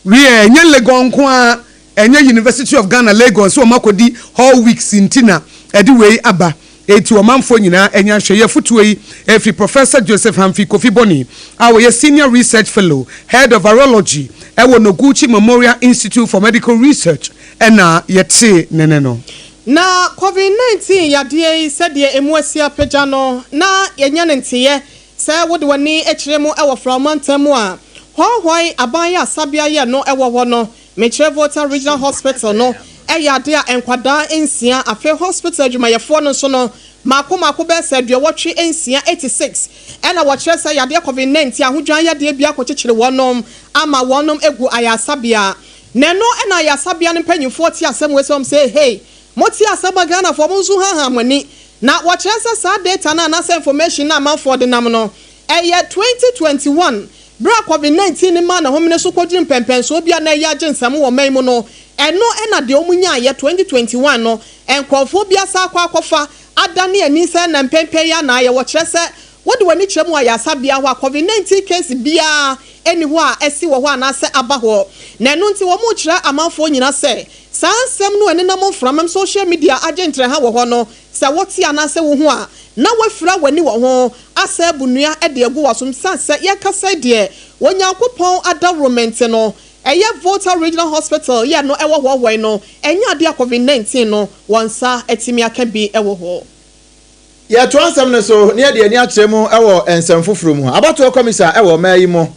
Speaker 1: Wiɛ, ɛnyɛ Legon nko ara, ɛnyɛ University of Ghana, Legon sɛ wɔakɔdi Hall Weeks nti na ɛde wei aba. Enti ɔmanfoɔ nyinaa anya ahwɛyie. Afotuo yi firi Professor Joseph Humphrey Kofi Bonney a ɔyɛ Senior Research Fellow, Head of Virology wɔ Noguchi Memorial Institute for Medical Research na yɛtee ne nne no.
Speaker 3: Na Covid 19 yadeɛ yi sɛdeɛ ɛmu asi apagya no, na yɛnya no nteeɛ Sɛ wode w'ani kyerɛ mu wɔ Frao mantam mu a, Hɔhɔe aban ayaresabea yɛ no wɔ hɔ no, mekyerɛ Volta Regional Hospital no, yɛ ade a nkwadaa nsia, afei hospital adwumayɛfoɔ no nso no, mmaako mmaako bɛyɛ sɛ aduɔwɔtwe nsia, 86, ɛna wɔkyerɛ sɛ yadeɛ covid 19 ahodwan yadeɛ bi akɔkyekyere wɔnom ama wɔnom agu ayaresabea. Na ɛno na ayaresabea no mpanyinfoɔ te asɛm wei sɛ wɔn sɛ hey, Mote asɛm a Ghanafoɔ mo nso haha mo ani. Na wɔkyerɛ sɛ saa data no anaasɛ information no a amanfoɔ de nam no, ɛyɛ 2021 berɛ a covid 19 no maa ne homene so kɔduru mpɛnpɛnsoɔ bi a na ɛyɛ agye nsam wɔ ɔman mu no, ɛno na deɛ wɔn nyaeɛ 2021 no nkorɔfoɔ bi asan akɔ akɔfa adane ani sɛ na mpɛnpɛn yi anaa yɛwɔ kyerɛ sɛ Wode w'ani kyerɛ mu ayaresabea hɔ a, covid 19 case biara nni hɔ a asi wɔ hɔ anaasɛ aba hɔ. Na ɛno nti wɔrekyerɛ amanfoɔ nyina sɛ, saa nsɛm no a ɛnenam mframam, social media, agye ntrɛha wɔ hɔ no, sɛ wote anaasɛ wohu a, na woafira w'ani wɔ ho, asɛ abu nnua de agu w'asom. Sane sɛ yɛrekasa yi deɛ, Onyankopɔn adawuroma nti no, ɛyɛ Volta Regional Hospital yɛ no ɛwɔ hɔ hɔ yi no, ɛnyɛ adeɛ a covid 19 no wɔn nsa atumi aka bi wɔ hɔ.
Speaker 4: Yɛtoa nsɛm no so na yɛde ani akyerɛ mu wɔ nsɛm foforɔ mu. Abatoɔ kɔmisa wɔ ɔman yi mu,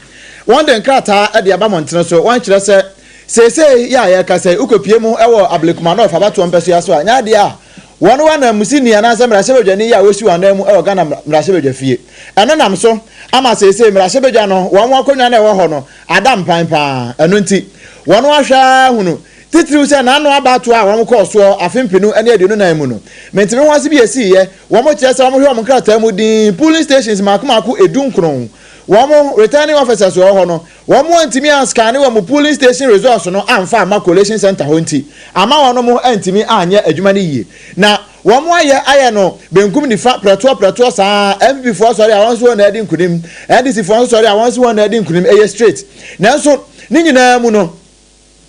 Speaker 4: wɔn de nkrataa de aba mmɔntene so, wɔn kyerɛ sɛ seesei yi a yɛrekasa yi, wokɔpie mu wɔ Ablekuma North abatoɔ mpɛsoa so a, nyɛ adeɛ a wɔn wɔ ananmusini anaasɛ mmarahyɛbadwani yi a wɔsi wɔn anan mu wɔ Ghana mmarahyɛbadwa fie. Ɛno nam so ama seesei mmarahyɛbadwa no wɔn akonnwa no a ɛwɔ hɔ no ada mpan paa. Ɛno nti wɔn ahwɛ ara hunu Titiriw sɛ n'ano abatoɔ a wɔkɔɔ soɔ afe mpenu ne 24 mu no, mente-me-ho-ase bi esiiɛ, wɔkyerɛ sɛ wɔhwɛ wɔn nkrataa mu dinn, polling stations mmaako mmaako edunkron, wɔn returning officers wɔ hɔ no, wɔn antumi anscanne wɔn polling station results no amfa amma collation centre hɔ nti, ama wɔn antumi anyɛ adwuma no yie. Na wɔn ayɛ ayɛ no benkum nifa prɛtoɔ prɛtoɔ saa ara, NPP foɔ sɔre a wɔn nso wɔn na adi nkunim, NDC foɔ nso sɔre a wɔn nso wɔn na adi nkunim, ɛyɛ straight. Nanso ne nyinaa mu no,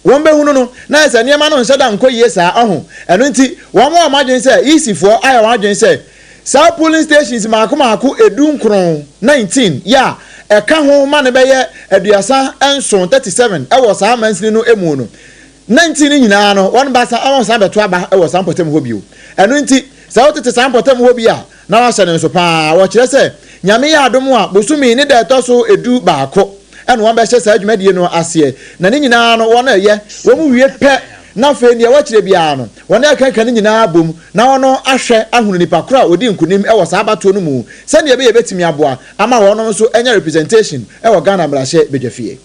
Speaker 4: Wɔbɛhunu no, na ayɛ sɛ nneɛma no nhyɛ da nkɔ yie saa, ɔho. Ɛno nti, wɔn wɔn adwene sɛ, EC foɔ ayɛ wɔn adwene sɛ, saa polling stations mmaako mmaako edunkron, 19, yi a ɛka ho ma no bɛyɛ 37, 37, wɔ saa mansini no mu no, 19 no nyinaa no, wɔn ba san, wɔn san bɛto aba wɔ saa mpɔtam hɔ bio. Ɛno nti, sɛ wotete saa mpɔtam hɔ bi a, na wahyɛ no nso pa ara. Wɔkyerɛ sɛ, Nyame yɛ adom a, bosome yi ne da ɛtɔ so 11 na wɔbɛhyɛ saa dwumadie no aseɛ, na ne nyinaa no wɔn reyɛ, wɔn wie pɛ na afei deɛ wɔkyerɛ biara no wɔn rekeka ne nyinaa abom na wɔn ahwɛ ahunu nipa korɔ a ɔdi nkunim wɔ saa abatoɔ no mu sɛdeɛ ɛbɛyɛ ɛbɛtumi aboa ama wɔn nso anya representation wɔ Ghana mmarahyɛ badwafie.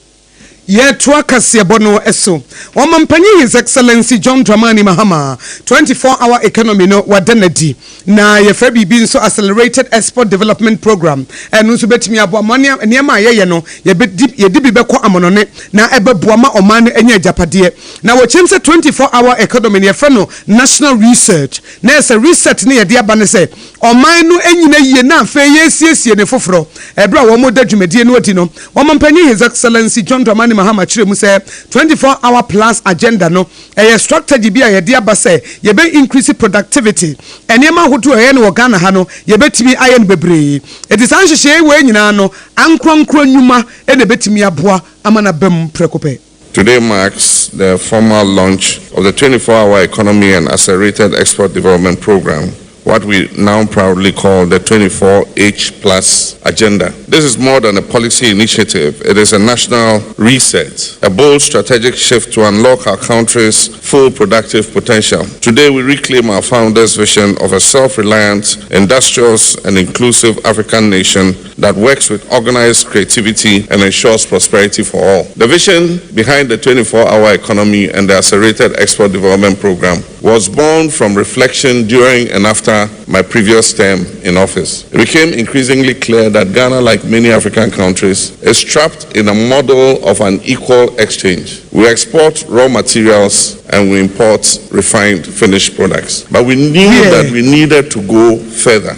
Speaker 1: Yɛretoa kaseɛbɔ no so. Ɔmanpanyin His Excellency John Dramani Mahama, 24 hour economy no wada no adi. Na yɛfrɛ biribi nso Accelerated Export Development Programme. Ɛno nso bɛtumi aboa ma nneɛma a yɛyɛ no yɛbɛdi yɛde bi bɛkɔ amanɔne na ɛbɛboa ma ɔman no anya agyapadeɛ. Na wɔkyerɛm sɛ 24 hour economy no yɛfrɛ no National Research. Na ɛsɛ research no yɛde aba ne sɛ ɔman no nnyina yie na afei yɛresiesie ne foforɔ. Ɛberɛ a wɔreda dwumadie no adi no, Ɔmanpanin His Excellency John Dramani Mahama kyerɛ mu sɛ 24 hour plus agenda no ɛyɛ strategy bi a yɛde aba sɛ yɛbɛ increase productivity, nneɛma ahodoɔ a ɛyɛ no wɔ Ghana ha no, yɛbɛtumi ayɛ no bebree. Eti saa nhyehyɛe wei nyinaa no, ankorankoro nnwuma ɛna ɛbɛtumi aboa ama no aba mu prɛko pɛ.
Speaker 6: Today marks the formal launch of the 24-hour economy and accelerated export development program, what we now proudly call the 24H Plus agenda. This is more than a policy initiative. It is a national reset, a bold strategic shift to unlock our country's full productive potential. Today, we reclaim our founders' vision of a self-reliant, industrious, and inclusive African nation that works with organized creativity and ensures prosperity for all. The vision behind the 24-hour economy and the accelerated export development program was born from reflection during and after my previous term in office. It became increasingly clear that Ghana, like many African countries, is trapped in a model of unequal exchange. We export raw materials and we import refined finished products. But we knew that we needed to go further.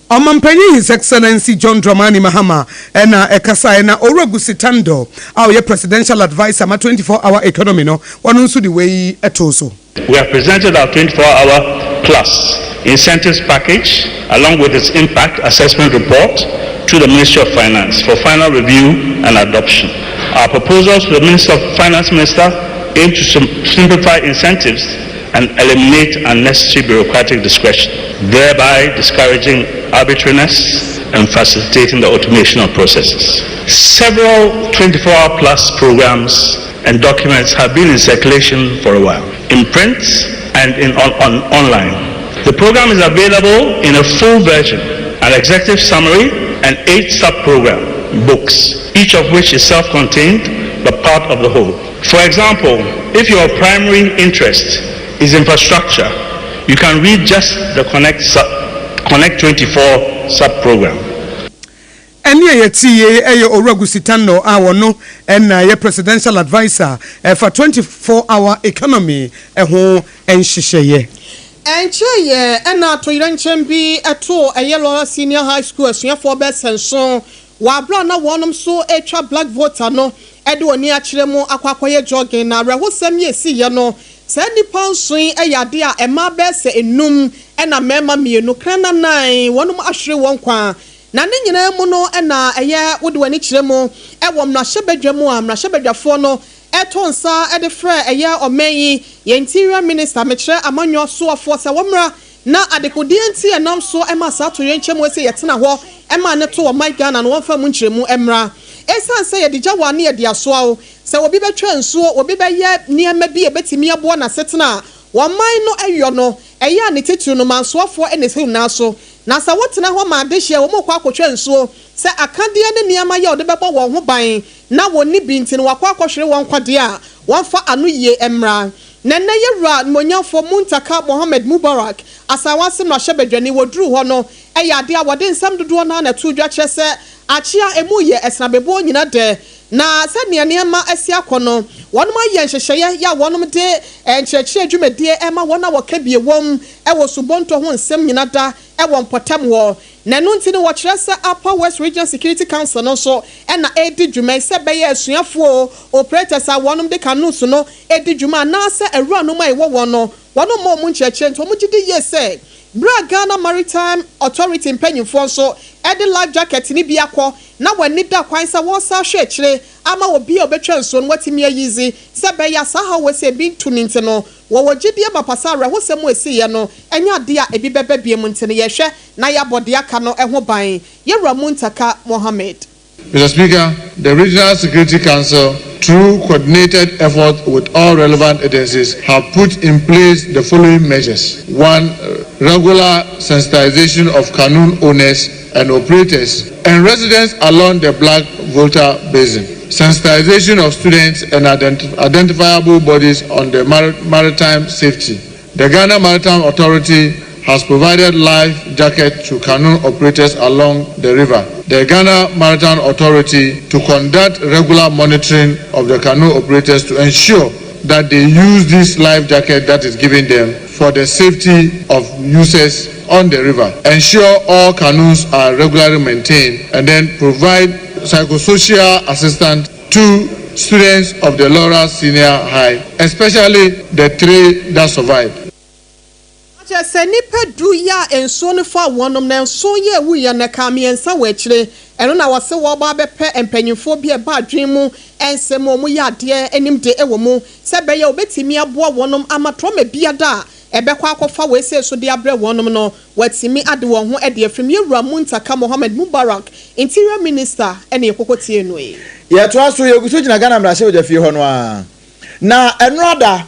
Speaker 1: Ɔmampanyin His Excellency John Dramani Mahama ɛna ɛkasaeɛ, na Owura Goosie Tanoh a ɔyɛ presidential adviser ma 24 hour economy no, wɔno nso de wei ɛtoo so.
Speaker 7: We have presented our 24-hour plus incentives package along with its impact assessment report to the Ministry of Finance for final review and adoption. Our proposals to the Minister of Finance Minister aim to simplify incentives and eliminate unnecessary bureaucratic discretion, thereby discouraging arbitrariness and facilitating the automation of processes. Several 24-hour plus programs and documents have been in circulation for a while, in print and online. The program is available in a full version, an executive summary, and eight sub-program books, each of which is self-contained but part of the whole. For example, if your primary interest is infrastructure, you can read just the Connect 24 sub-program.
Speaker 1: Ɛne a yɛte yie ɛyɛ Owura Goosie Tanoh a wɔno ɛna ɛyɛ presidential adviser ɛfa 24 hour economy ɛho nhyehyɛeɛ.
Speaker 3: Ɛnkyɛn yɛ ɛna atoyerɛnkyɛm bi ɛto ɛyɛ Lawra Senior High School asuafoɔ bɛsɛ nson wɔ abere a na wɔnom nso atwa Black Volta no ɛde wɔn ani akyerɛ mu akɔ akɔyɛ jogging. Na awerɛhosɛm yɛ esi yɛ no, saa nnipa nson yi yɛ adeɛ a mmaa bɛyɛ enum ɛna mmarima mmienu kran nan, wɔnom ahwere wɔn kwan. Na ne nyinaa mu no, ɛna ɛyɛ wode w'ani kyerɛ mu ɛwɔ mmarahyɛbadwa mu a mmarahyɛbadwafoɔ no ɛto nsa ɛde frɛ ɛyɛ ɔman yi yɛn Interior Minister, mekyerɛ amanyɔ soafoɔ, sɛ wɔmmra na adekodeɛ nti ɛnam so ɛma saa atoyerɛnkyɛm wɔ sɛ yɛtena hɔ ɛma ne to ɔman Ghana no, wɔmfa mu nkyerɛmu mmra. Ɛsiane sɛ yɛde gya wɔ ano, yɛde asoa wo sɛ obi bɛtwa nsuo, obi bɛyɛ nneɛma bi a ɛbɛtumi aboa n'asetena a wɔman no ɛyɔ no, ɛyɛ a ne titiri no mansoafoɔ ɛna ɛsɛ nyinaa so. Na sɛ wotena hɔ ma adehyeɛ wɔn kɔ akɔtwa nsuo sɛ akadeɛ ne nneɛma yɛ ɔde bɛbɔ wɔn ho ban na wɔn ni bi nti no wakɔ akɔhwere wɔn nkwadeɛ a wɔmfa ano yie mmra. Na nnɛ yɛwura nimonyamfoɔ Muntaka Mohammed Mubarak Asawase mmarahyɛbadwani wɔduru hɔ no, ɛyɛ adeɛ a wɔde nsɛm dodoɔ naa na ɛto dwa kyerɛ sɛ akyea emu yɛ ɛsenabɛboɔ nyina dɛ na sɛnea nneɛma asi akɔ no, wɔnom ayɛ nhyehyɛeɛ yɛ a wɔnom de nkyerɛkyerɛ dwumadie ɛma wɔn a wɔka bie wɔm ɛwɔ subɔntɔ ho nsɛm nyina da ɛwɔ mpɔtam wɔ. Na ɛno nti no, wɔkyerɛ sɛ Upper West Region Security Council no nso ɛna ɛredi dwuma sɛ bɛyɛ asuafoɔ, operators a wɔnom de canoes no ɛdi dwuma anaasɛ awuranom a ɛwɔ wɔn no, wɔnom ma wɔn nkyerɛkyerɛ. Nti wɔn gye di yie sɛ bere a Ghana Maritime Authority mpanyinfoɔ nso ɛde life jacket ne bi akɔ na wɔn ani da kwan sɛ wɔresan ahwɛ akyire ama obi a ɔbɛtwa nsuo no watumi ayizi sɛ bɛyɛ saa ha wɔ sɛ ebi ntu ne nti no, wɔwɔ gyidie mapasa awerɛhosɛm a esiiɛ no ɛnyɛ adeɛ a ebi bɛbɛ bie mu. Nti no yɛhwɛ na yɛabɔ deɛ aka no ho ban. Yɛwura Muntaka Mohammed.
Speaker 2: Mr. Speaker, the Regional Security Council, through coordinated effort with all relevant agencies, have put in place the following measures. One, regular sensitization of canoe owners and operators and residents along the Black Volta Basin. Sensitization of students and identifiable bodies on the maritime safety. The Ghana Maritime Authority has provided life jacket to canoe operators along the river. The Ghana Maritime Authority to conduct regular monitoring of the canoe operators to ensure that they use this life jacket that is given them for the safety of users on the river. Ensure all canoes are regularly maintained and then provide psychosocial assistance to students of the Lawra Senior High, especially the three that survived.
Speaker 3: Kyerɛ sɛ nnipa du yi a nsuo no faa wɔnom na nson yi a ɛwuiɛ no ɛkaa mmiɛnsa wɔ akyire. Ɛno na wɔse wɔreba abɛpɛ mpanyimfoɔ bi a ɛba adwene mu nsɛm mu a wɔyɛ adeɛ nimde wɔ mu sɛ ɛbɛyɛ a wɔbɛtumi aboa wɔnom ama trɔma biada a ɛbɛkɔ akɔfa wei sei so de abrɛ wɔnom no wɔatumi ade wɔn ho de afiri mu. Yɛwura Muntaka Mohammed Mubarak, Interior Minister na yɛkɔkɔ tiee no yi.
Speaker 4: Yɛtoa so, yɛgu so gyina Ghana mmarahyɛbadwafie hɔ no ara. Na ɛnora da,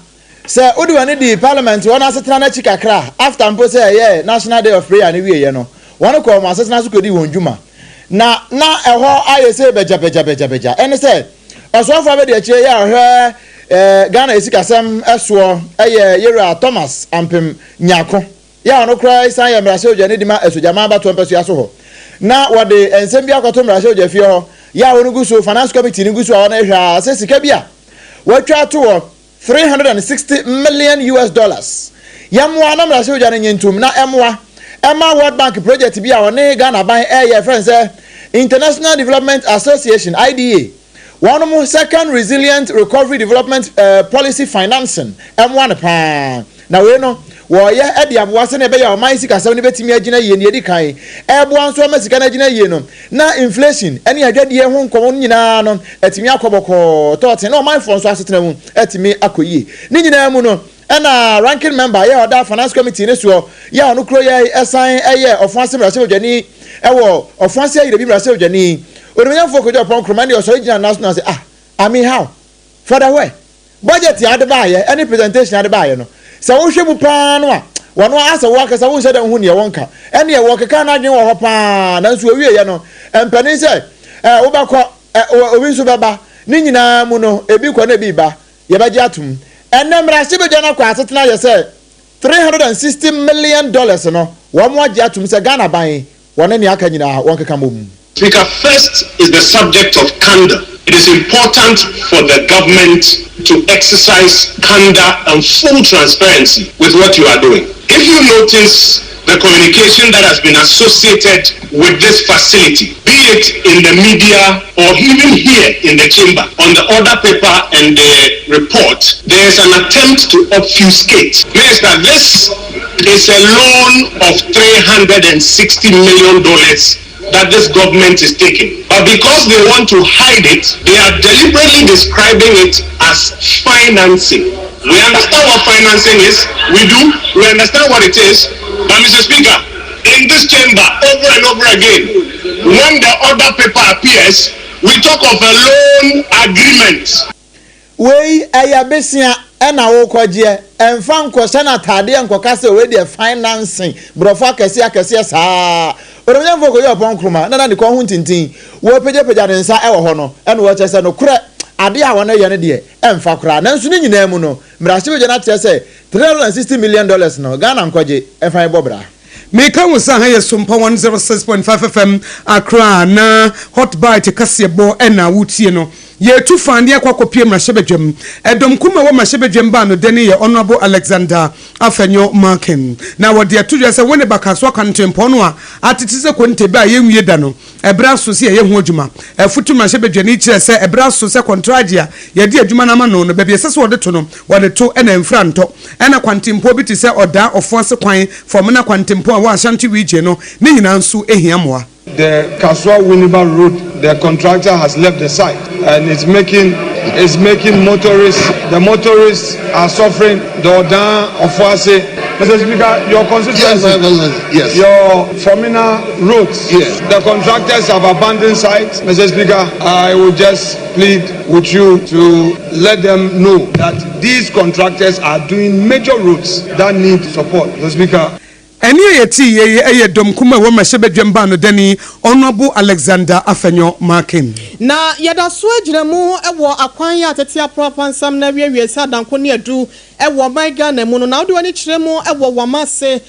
Speaker 4: sɛ wode w'ani di Parliament hɔ no asetena no akyi kakra a, after mpo sɛ ɛyɛɛ National Day of Prayer no wieeɛ no, wɔn kɔɔ wɔn asetena so kɔdii wɔn dwuma. Na na ɛhɔ ayɛ sei bɛgyabɛgyabɛgyabɛgya. Ɛne sɛ, ɔsoafoɔ abadiakyire yi a ɔhwɛ eh, Ghana esikasɛm soɔ yɛ Yewura Thomas Ampem Nyarko. Yɛ a ɔno koraa san yɛ mmarahyɛbadwani de ma Asuogyaman abatoɔ mpasua so hɔ. Na wɔde nsɛm bi akɔto mmarahyɛbadwafie hɔ, yɛ a wɔn gu so, Finance Committee no gu so a wɔrehwɛ ara sɛ sika bi a wɔatwa ato hɔ, 360 million US dollars, yɛmmoa na mmarahyɛbadwa no nye ntom na ɛmmoa ɛma World Bank project bi a ɔne Ghana aban reyɛ yɛfrɛ no sɛ International Development Association, IDA, Wɔnom Second Resilient Recovery Development Policy Financing mmoa no paa. Na wei no, wɔreyɛ de aboa sɛnea ɛbɛyɛ a ɔman sikasɛm no bɛtumi agyina yie. Nea ɛdi kan, ɛreboa nso ama sika no agyina yie no, na inflation ne adwadie ho nkɔmmɔ no nyinaa no atumi akɔ bɔkɔɔ tɔɔten, na ɔmanfoɔ nso asetena mu atumi akɔ yie. Ne nyinaa mu no, Ɛna Ranking Member yɛ ɔda Finance Committee no soɔ yɛ a ɔno kuro yɛ san yɛ Ɔfoase mmarahyɛbadwani wɔ Ɔfoase Ayirabi mmarahyɛbadwani Onimuonyamfoɔ Kojo Oppong Nkrumah ɛne ɔsɔre gyina nan so na ɔse ah I mean how Father where budget a ade baayɛ ɛne presentation ade baayɛ no sɛ wohwɛ mu paa no a wɔno asɛ wo ankasa wonhyɛ da nhu neɛ wɔnka ɛneɛ wɔkeka n'adwene wɔ hɔ paa nanso wɔwieɛ no mpanin sɛ eh, wobɛkɔ eh, obi nso bɛba ne nyinaa mu no ebi kɔ na ebi ba Yɛbɛgye atom. Ɛnnɛ mmarahyɛbadwa no akɔ asetena ayɛ sɛ $360 million no wɔn agye atom sɛ Ghana ban wɔne nea aka nyinaa wɔnkeka mmom.
Speaker 7: Speaker, first is the subject of candor. It is important for the government to exercise candor and full transparency with what you are doing. If you notice the communication that has been associated with this facility, be it in the media or even here in the chamber, on the order paper and the report, there is an attempt to obfuscate. Minister, this is a loan of $360 million that this government is taking. But because they want to hide it, they are deliberately describing it as financing. We understand what financing is. We do. We understand what it is. But Mr. Speaker, in this chamber, over and over again, when the order paper appears, we talk of a loan agreement.
Speaker 4: Wei ɛyɛ besia ɛna wokɔgyeɛ, ɛmfa nkɔhyɛ no ataadeɛ nkɔka sɛ wei deɛ financing, borɔfo akɛseɛ akɛseɛ saa. Onimnyamfoɔ Kojo Oppong Nkrumah na na ne kɔn ho ntintin, wɔrepagyapagya ne nsa wɔ hɔ no, ɛna wɔkyerɛ sɛ nokorɛ adeɛ a wɔreyɛ no deɛ ɛmfa koraa. Nanso ne nyinaa mu no, mmarahyɛbadwa no akyerɛ sɛ $360 million no, Ghana nkɔgye mfa mmɔ bra.
Speaker 1: Meka wo sɛ ha yɛ Sompa 106.5 FM Accra na Hot Bite kaseɛbɔ na woretie no. Yɛretu fa ne yɛakɔ akɔpue mmarahyɛbadwam. Ɛdɔm kum a ɛwɔ mmarahyɛbadwam baa no dɛ no yɛ Honourable Alexander Afenyo Markin. Na wɔde ato dwa sɛ Winneba Kasoa kwantempɔn no a atete sɛ konte bɛ a yɛnwie da no, ɛberɛ aso sɛ yɛyɛ ho adwuma. Afutu mmarahyɛbadwani kyerɛɛ sɛ ɛberɛ aso sɛ kɔntragye a yɛde adwuma no ama no no, baabi a ɛsɛ sɛ wɔde to no, wɔde to na ɛmfra ntɔ. Ɛna kwantempɔn bi te sɛ Ɔdaa Ɔfoase kwan, Fɔmena kwantempɔn a ɛwɔ Ashanti Region no, ne nyinaa nso hia mmoa.
Speaker 2: The Kasoa Winneba road, the contractor has left the site and it's making it's making motorists the motorists are suffering the Odan Ofoase Mr. Speaker, your constituency,
Speaker 8: yes, yes.
Speaker 2: your Fomena roads,
Speaker 8: yes.
Speaker 2: the contractors have abandoned sites. Mr. Speaker, I will just plead with you to let them know that these contractors are doing major roads that need support. Mr. Speaker.
Speaker 1: Ɛnne a yɛtee yei yi yɛ dɔm kumaa a ɛwɔ mmarahyɛbadwam baa no dani Honourable Alexander Afenyo Markin.
Speaker 3: Na yɛda so gyina mu wɔ akwan yi a tete apoapansam no awiewie sɛ adanko ne adu wɔ ɔman Ghana mu no. Na wode w'ani kyerɛ mu wɔ Wamase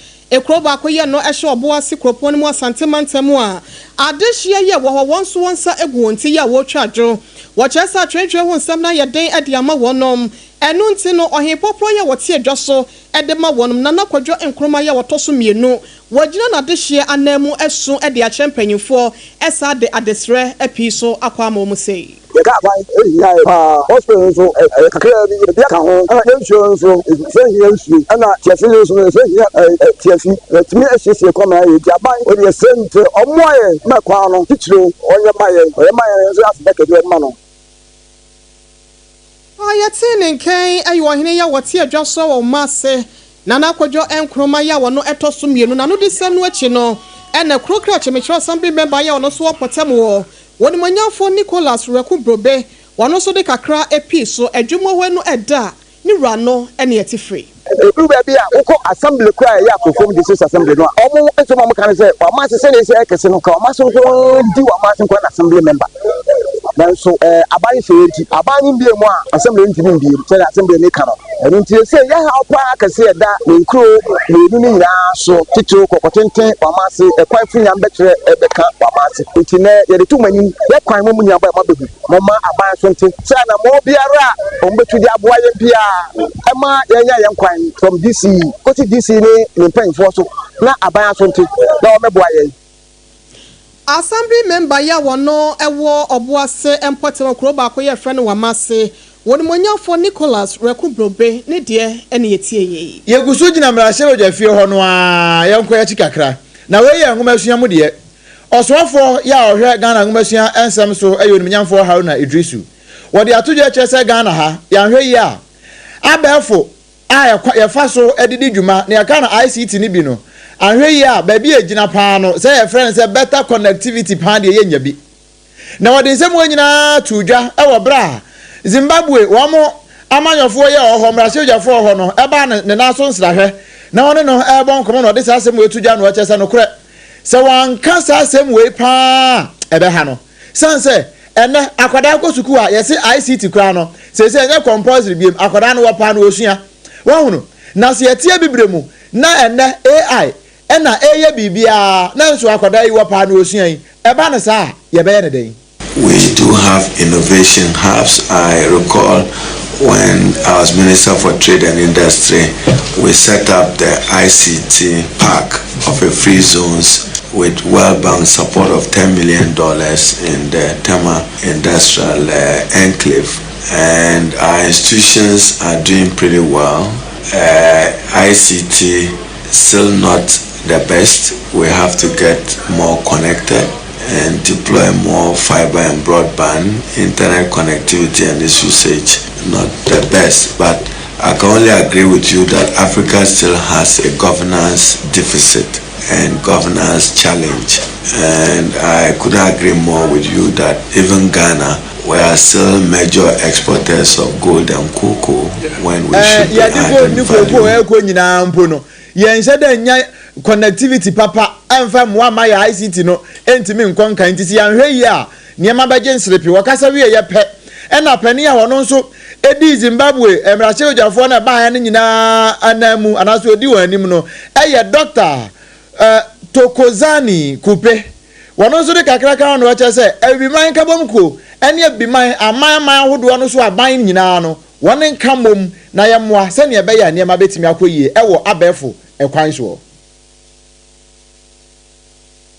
Speaker 3: kuro baako yɛ no hyɛ Ɔboase kuropɔn no mu Asante mantam a adehyeɛ yi a ɛwɔ hɔ wɔn nso wɔn nsa gu wɔn ti yi a wɔretwa adwo. Wɔkyerɛ sɛ atwentwɛn ho nsɛm no ayɛ den de ama wɔnom. Ɛno nti no Ɔhenpɔporɔ yi a wɔte adwa so de ma wɔnom. Nana Kwadwo Nkrumah yi a ɔtɔ so mmienu, wagyina n'adehyeɛ ananmu asu de akyerɛ mpanyinfoɔ, saa de adesrɛ pii so akɔ ama wɔn sei.
Speaker 8: Yɛ kaa kwan hia yɛ paa. Hospital nso ɛyɛ kakraa bi, ebi aka ho. Ɛna yɛ nsuo nso, yɛsɛ hia nsuo. Ɛna tiafi nso yɛsɛ hia tiafi. Yɛtumi asiesie kwan ma yɛ. Nti aban wei deɛ yɛsrɛ no sɛ ɔmmoa yɛn ma kwan no titiriw ɔnyɛ ma yɛn. Ɔyɛ ma yɛn nso yɛaseda kɛseɛ bɛma no.
Speaker 3: A yɛtee ne nkan yɛ ɔhene yi a wɔte adwa so wɔ Kumase, Nana Kwadwo Nkrumah yi a ɔno ɛtɔ so mmienu. N'anodisɛm no akyi no, ɛna kuro krakye mekyerɛ Assembly member yi a ɔno nso wɔ mpɔtam wɔ Onimuonyamfoɔ Nicholas Wereko Brobe, ɔno nso de kakra pii so. Adwuma hɔ no ɛda ne wura no ne ɛte firi.
Speaker 8: Ɛduru baabi a wokɔ assembly koraa a ɛyɛ Akrofuom District Assembly no a, wɔn nsɛm a wɔka ne sɛ Wamase sɛdeɛ ɛsi ayɛ kɛse no, ka Wamase nko ara di Wamase nko ara na assembly member. Nanso aban nhyehyɛeɛ nti, aban no mmue mu a, assembly no ntumi mbue mu sɛdeɛ assembly no ka no. Ɛno nti seesei yɛn haw pa ara kɛse a ɛda ne nkuro mmienu no nyinaa so, titiriw Kɔkɔtenten, Wamase, ɛkwan firi Nyambɛkyerɛ bɛka Wamase. Nti nnɛ yɛde to mo anim, yɛ kwan mo nua bɔ a moabɛhu. Momma aban so nte sɛ anammɔn biara a wɔbɛtu de aboa yɛn biara ɛma yɛanya yɛn kwan from DC kɔsi DC ne ne mpanyinfoɔ so na aban aso nte na wɔmmɛboa yɛn.
Speaker 3: Assembly member yi a wɔno wɔ Ɔboase mpɔtam wɔ kuro baako yi a yɛfrɛ no Wamase, Wɔnimonyamfoɔ Nicholas Wereko Brobe ne deɛ ne yɛtie yei.
Speaker 4: Yɛgu so gyina mmarahyɛbadwafie hɔ no ara, yɛnkɔ yɛn akyi kakra. Na wei yɛ nwomasua mu deɛ. Ɔsoafoɔ yɛ a ɔhwɛ Ghana nwomasua nsɛm so yɛ Onimnyamfoɔ Haruna Iddrisu. Wɔde ato dwa kyerɛ sɛ Ghana ha, yɛanhwɛ yie a, abɛɛfo a ɛkwa yɛfa so de di dwuma, nea yɛka no ICT no bi no, anhwɛ yie a, baabi a ɛgyina pa ara no, sɛ yɛfrɛ no sɛ better connectivity pa ara deɛ yɛnnya bi. Na wɔde nsɛm wei nyinaa too dwa wɔ berɛ a Zimbabwe wɔn amanyɔfoɔ yi a wɔwɔ hɔ, mmarahyɛbadwafoɔ wɔ hɔ no, baa ne ne nan so nsrahwɛ na wɔne no rebɔ nkɔmmɔ na ɔde saa asɛm wei to dwa na ɔkyerɛ sɛ nokorɛ sɛ wɔanka saa asɛm wei paa a ɛbɛha no. Sane sɛ ɛnnɛ akwadaa kɔ sukuu a yɛse ICT koraa no seesei ɛnyɛ compulsory biom, akwadaa no wɔpaa no wɔsua. Woahunu? Na sɛ yɛte abibire mu na ɛnnɛ AI na ɛreyɛ biribiara na nso akwadaa yi wɔpaa no wɔsua yi, ɛba no saa a yɛbɛyɛ no dɛn?
Speaker 9: We do have innovation hubs. I recall when I was Minister for Trade and Industry, we set up the ICT park of a free zones with World Bank support of $10 million in the Tema Industrial uh, Enclave. And our institutions are doing pretty well. Uh, ICT still not the best. We have to get more connected and deploy more fiber and broadband internet connectivity and its usage not the best but I can only agree with you that Africa still has a governance deficit and governance challenge and I couldn't agree more with you that even Ghana we are still major exporters of gold and cocoa when we
Speaker 4: Eh,
Speaker 9: should be
Speaker 4: yɛde gold
Speaker 9: adding
Speaker 4: ne cocoa
Speaker 9: value.
Speaker 4: ɛkɔ nyinaa mpo no, yɛnhyɛ da nnya connectivity papa ɛmfa mmoa mma yɛn ICT no ntumi nkɔ nkan nti sɛ yɛanhwɛ yie a nneɛma bɛgye nserepe. Wɔkasa wieeɛ pɛ ɛna panin a ɔno nso dii Zimbabwe mmarahyɛbadwafoɔ no a ɛbaeɛ no nyinaa ananmu anaasɛ ɔdi wɔn anim no yɛ Dɔkta Thokozani Khupe. Wɔno nso de kakra ka ho na ɔkyerɛ sɛ Abibiman Nkabom Kuo ne Abibiman aman aman ahodoɔ no so aban nyinaa no wɔn nka mmom na yɛmmoa sɛdeɛ ɛbɛyɛ a nneɛma bɛtumi akɔ yie wɔ abɛɛfo kwan soɔ.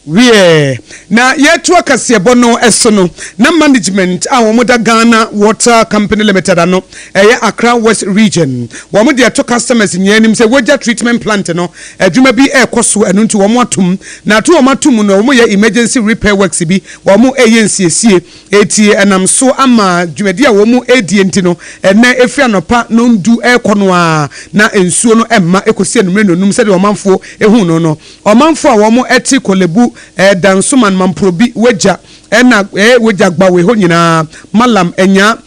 Speaker 1: Wiɛ, na yɛretoa kaseɛbɔ no so no, na management a wɔda Ghana Water Company Limited ano, ɛyɛ Accra West Region, wɔn de ato customers nyinaa anim sɛ Wagya Treatment Plant no adwuma bi rekɔ so, ɛno nti wɔn atom. Na ato wɔn atom no, wɔyɛ emergency repair works bi, wɔn reyɛ nsiesie. Enti ɛnam so ama dwumadi a wɔredie nti no, ɛnnɛ ɛfiri anɔpa nnɔndu rekɔ no ara na nsuo no mma ɛkɔsi anwummerɛ nnɔnum sɛdeɛ ɔmanfoɔ hu no no. Ɔmanfoɔ a wɔte Korlebu, Dansoman, Mamprobi, Wagya, ɛna Wagya Gbawe hɔ nyinaa, Mallam, Anyaa,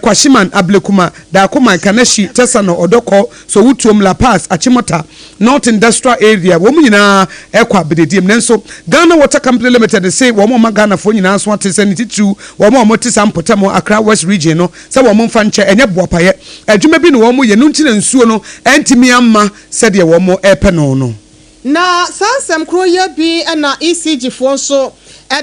Speaker 1: Kwashiman, Ablekuma, Dakoman, Kaneshie, Tesano, Ɔdɔkɔ, Sowutuom, La Paz, Achimota, North Industrial Area, wɔn nyinaa kɔ abedediem. Nanso Ghana Water Company Limited se wɔn rema Ghanafoɔ nyinaa nso ate sɛ ne titiriw wɔn a wɔte saa mpɔtam wɔ Accra West Region no sɛ wɔn mfa nkyɛ, ɛnyɛ boapayɛ adwuma bi na wɔn yɛ, no nti na nsuo no antumi amma sɛdeɛ wɔn repɛ no no.
Speaker 3: Na saa nsɛm koro yi bi na ECG foɔ nso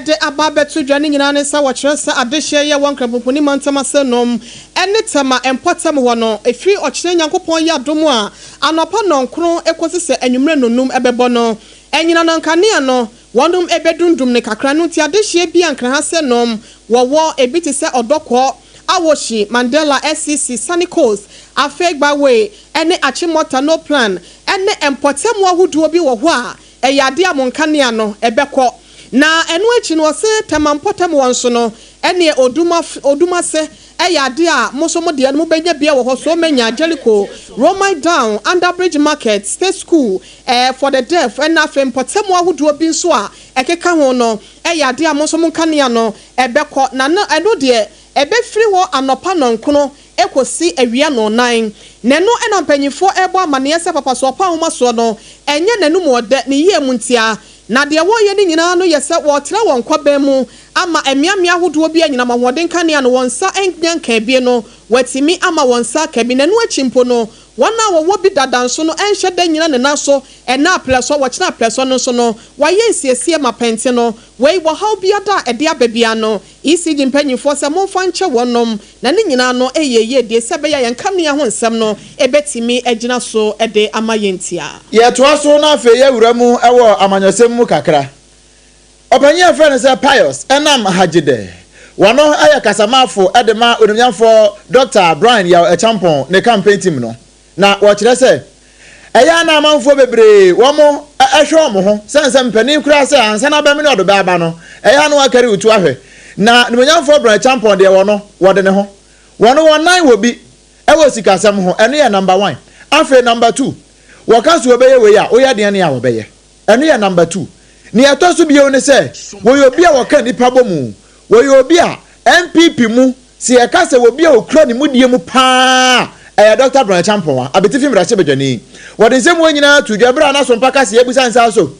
Speaker 3: de aba abɛto dwa, ne nyinaa ne sɛ wɔkyerɛ sɛ adehyeɛ yi a ɛwɔ Nkrampoponi mantam ase nom ne Tema mpɔtam hɔ no, ɛfiri ɔkyena Nyankopɔn yɛ adom a anɔpa nnɔnkron kɔsi sɛ anwummerɛ nnɔnum bɛbɔ no, anyinam nkanea no. wɔnom bɛdundum no kakra no nti adehyeɛ bi a Nkran ha sɛ nom wɔwɔ ebi te sɛ Ɔdɔkɔɔ, Awoshie, Mandela, SCC, Sunny Coast, Afei-Gbawe ne Achimota No Plan ne mpɔtam ahodoɔ bi wɔ hɔ a ɛyɛ adeɛ a mo nkanea no bɛkɔ. Na ɛno akyi no ɔse Tema mpɔtam hɔ nso no ɛneɛ Oduma Odumase ɛyɛ adeɛ a mo nso mo deɛ no mobɛnya bi wɔ hɔ Somenya, Jericho, Romai Down, Under Bridge Market, State School eh, for the Deaf ɛna afei mpɔtam ahodoɔ bi nso a ɛkeka ho no ɛyɛ adeɛ a mo nso mo nkanea no ɛbɛkɔ na no ɛno deɛ ɛbɛfiri hɔ anɔpa nɔnkono kɔsi awia nnɔnnan. Na ɛno na mpanimfoɔ rebɔ amaneɛ sɛ Papasoɔpɔ ahomasoɔ no, ɛnyɛ n'anom ɔdɛ, ne yea mu ntia. Na deɛ wɔreyɛ no nyinaa no yɛ sɛ wɔretra wɔn kɔbɛn mu ama mmeammea ahodoɔ bi anyinam ahoɔden kanea no wɔn nsa nnya nkaa bi no, wɔatumi ama wɔn nsa aka bi. Na ɛno akyi mpo no, wɔn a wɔwɔ bi dada nso no nhyɛ da nnyina ne nan so ɛnnɛ aprɛsɔ, wɔkyena aprɛsɔ no nso no, wɔayɛ nsiesie ma pɛnte no. Wei, ɔhaw biada a ɛde aba biara no, ECG mpanyimfoɔ sɛ momfa nkyɛ wɔnom, na ne nyinaa no yɛ yiedie sɛ ɛbɛyɛ a yɛn kanea ho nsɛm no bɛtumi agyina so de ama yɛn ntia.
Speaker 4: Yɛtoa so na afei yɛwura mu wɔ amanyɔsɛm mu kakra. Ɔpanyin a yɛfrɛ no sɛ Pius Enam Hadzide, wɔno yɛ kasamafo de ma Onimnyamfoɔ Dɔkta Brian Yaw Acheampong ne campaign team no. Na wɔkyerɛ sɛ ɛyɛ a na amanfoɔ bebree wɔn hwɛ wɔn ho sɛne sɛ mpanin koraa sɛ ansa na abɛmene ɔde bɛaba no ɛyɛ a na wakari wo tu ahwɛ. Na Animuonyamfoɔ Brɛ Kyampɔn deɛ wɔno wɔde ne ho. Wɔno wɔn nan wɔ bi wɔ sikasɛm ho ɛno yɛ number one. Afei number two wɔka sɛ wɔbɛyɛ wei a woyɛ deɛn a wɔbɛyɛ. Ɛno yɛ number two. Nea ɛtɔ so bio ne sɛ wɔyɛ obi a wɔka nnipa bɔ mu. Wɔyɛ obi a NPP mu Sɛ yɛka sɛ obi a okura ne mudie mu paa a, ɛyɛ Dɔkta Brian Acheampong, Abetifi mmarahyɛbadwani. Wɔde nsɛm wei nyinaa too dwa bere a na Asompa Kaseɛ abisa nsa so.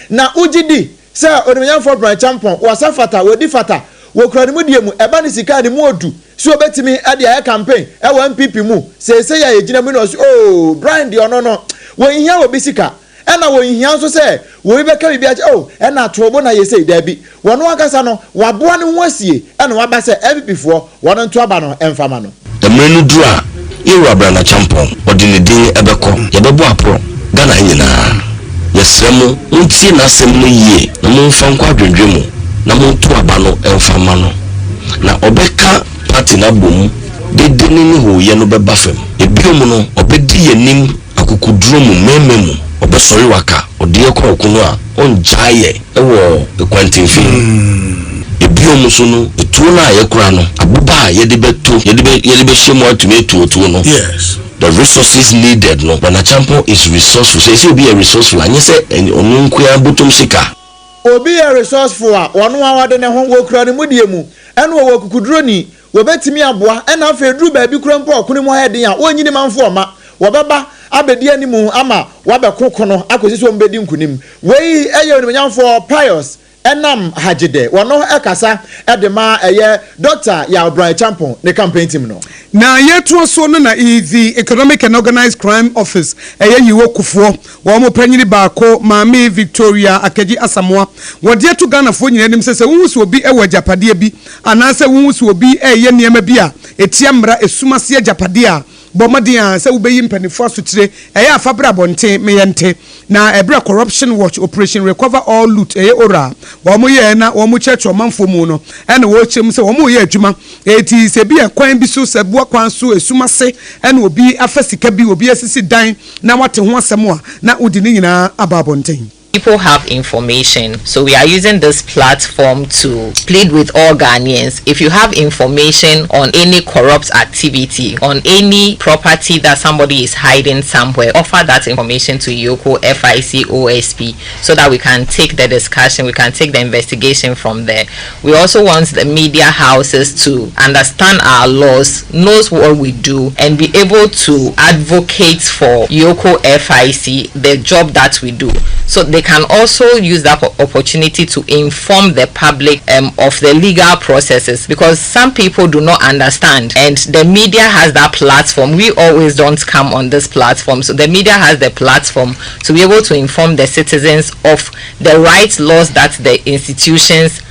Speaker 4: Na wogye di sɛ Onimuonyamfoɔ Brian Acheampong wasa fata, wadi fata, wɔkura ne mudie mu, ɛba ne sika a ne mu ɔdu sɛ obetumi de ayɛ campaign wɔ NPP mu seesei a yɛgyina mu yi na ɔse oo Brian deɛ ɔno no wɔnhia obi sika. Ɛna wɔnhia nso sɛ obi bɛka biribi akyerɛ, oh, ɛna atoobo na yɛ sei. Daabi. Wɔno ankasa no, waboa ne ho asie ɛna waba sɛ NPP foɔ, wɔn nto aba no mfa ma no.
Speaker 10: Mmerɛ no duru a, yɛn Wura Brana Acheampong, ɔde ne din bɛkɔ. Yɛbɛbɔ aporɔ, Ghana ha nyinaa. Yɛsrɛ mo, montie n'asɛm no yie na momfa nkɔ adwendwen mu na monto aba no mfa mma no. Na ɔbɛka party no abɔ mu, dede ne ne hooyɛ no bɛba fam. Bio no, ɔbɛdi yɛn anim Akokoduro mu, mmarima mu, ɔbɛsɔre waka ɔdeɛ kɔ ɔko no a ɔngyae yɛ wɔ kwantinfin mu. Ebiom nso no, etuo no a yɛkura no, aboba a yɛde bɛto, yɛde bɛ, yɛde bɛhyɛ mu atumi atu otuo no, the resources needed no, Bwana Acheampong is resourceful. Sɛ yɛsɛ obi yɛ resourceful a, nyɛ sɛ ɔno nko ara bɔtɔm sika.
Speaker 4: Obi yɛ resourceful a, ɔno ara ɔde ne ho, wɔkura ne mudie mu, ɛna ɔwɔ akukuduroni, Wɔbɛtumi aboa, ɛna afei ɛduru baabi koraa mpo a ɔko no mu ayɛ den a, wɔrenyi ne manfoɔ mma. Wɔbɛba abɛdi anim ama wɔabɛko ko no akɔsi sɛ wɔbɛdi nkonim. Wei yɛ Onimuonyamfoɔ Pius Enam Hadzide, wɔno kasa de ma ɛyɛ Dɔkta Yaw Bryan Acheampong ne campaign team no.
Speaker 1: Na yɛtoa so no na The Economic and Organised Crime Office, ɛyɛ Yiwo Kufuor, Wɔn mu panyini baako, Maame Victoria Akagyi Asamoah, wɔde ato Ghanafoɔ nyinaa anim sɛ sɛ wohu sɛ obi wɔ agyapadeɛ bi anaasɛ wohu sɛ obi reyɛ nneɛma bi a ɛtia mmara, esum ase agyapadeɛ a, bɔ mmɔden ara sɛ wobɛyi mpanimfoɔ asotire. Ɛyɛ a fa bra abɔnten ma yɛnte. Na ɛberɛ a Corruption Watch, Operation Recover All Loot, ɛyɛ ORA, wɔyɛɛ na wɔkyerɛkyerɛ ɔmanfoɔ mu no, ɛna wɔrekyerɛ mu sɛ wɔreyɛ adwuma. Enti sɛ ebia kwan bi so, sɛ boa kwan so, esum ase na obi afa sika bi, obi asisi dan, na wate ho asɛm a, na wode ne nyinaa aba abɔnten.
Speaker 11: People have information, so we are using this platform to plead with all Ghanaians. If you have information on any corrupt activity, on any property that somebody is hiding somewhere, offer that information to EOCO, FIC, OSP, so that we can take the discussion, we can take the investigation from there. We also want the media houses to understand our laws, knows what we do, and be able to advocate for EOCO FIC, the job that we do. So they can also use that opportunity to inform the public um, of the legal processes because some people do not understand, and the media has that platform. We always don't come on this platform, so the media has the platform to be able to inform the citizens of the right laws that the institutions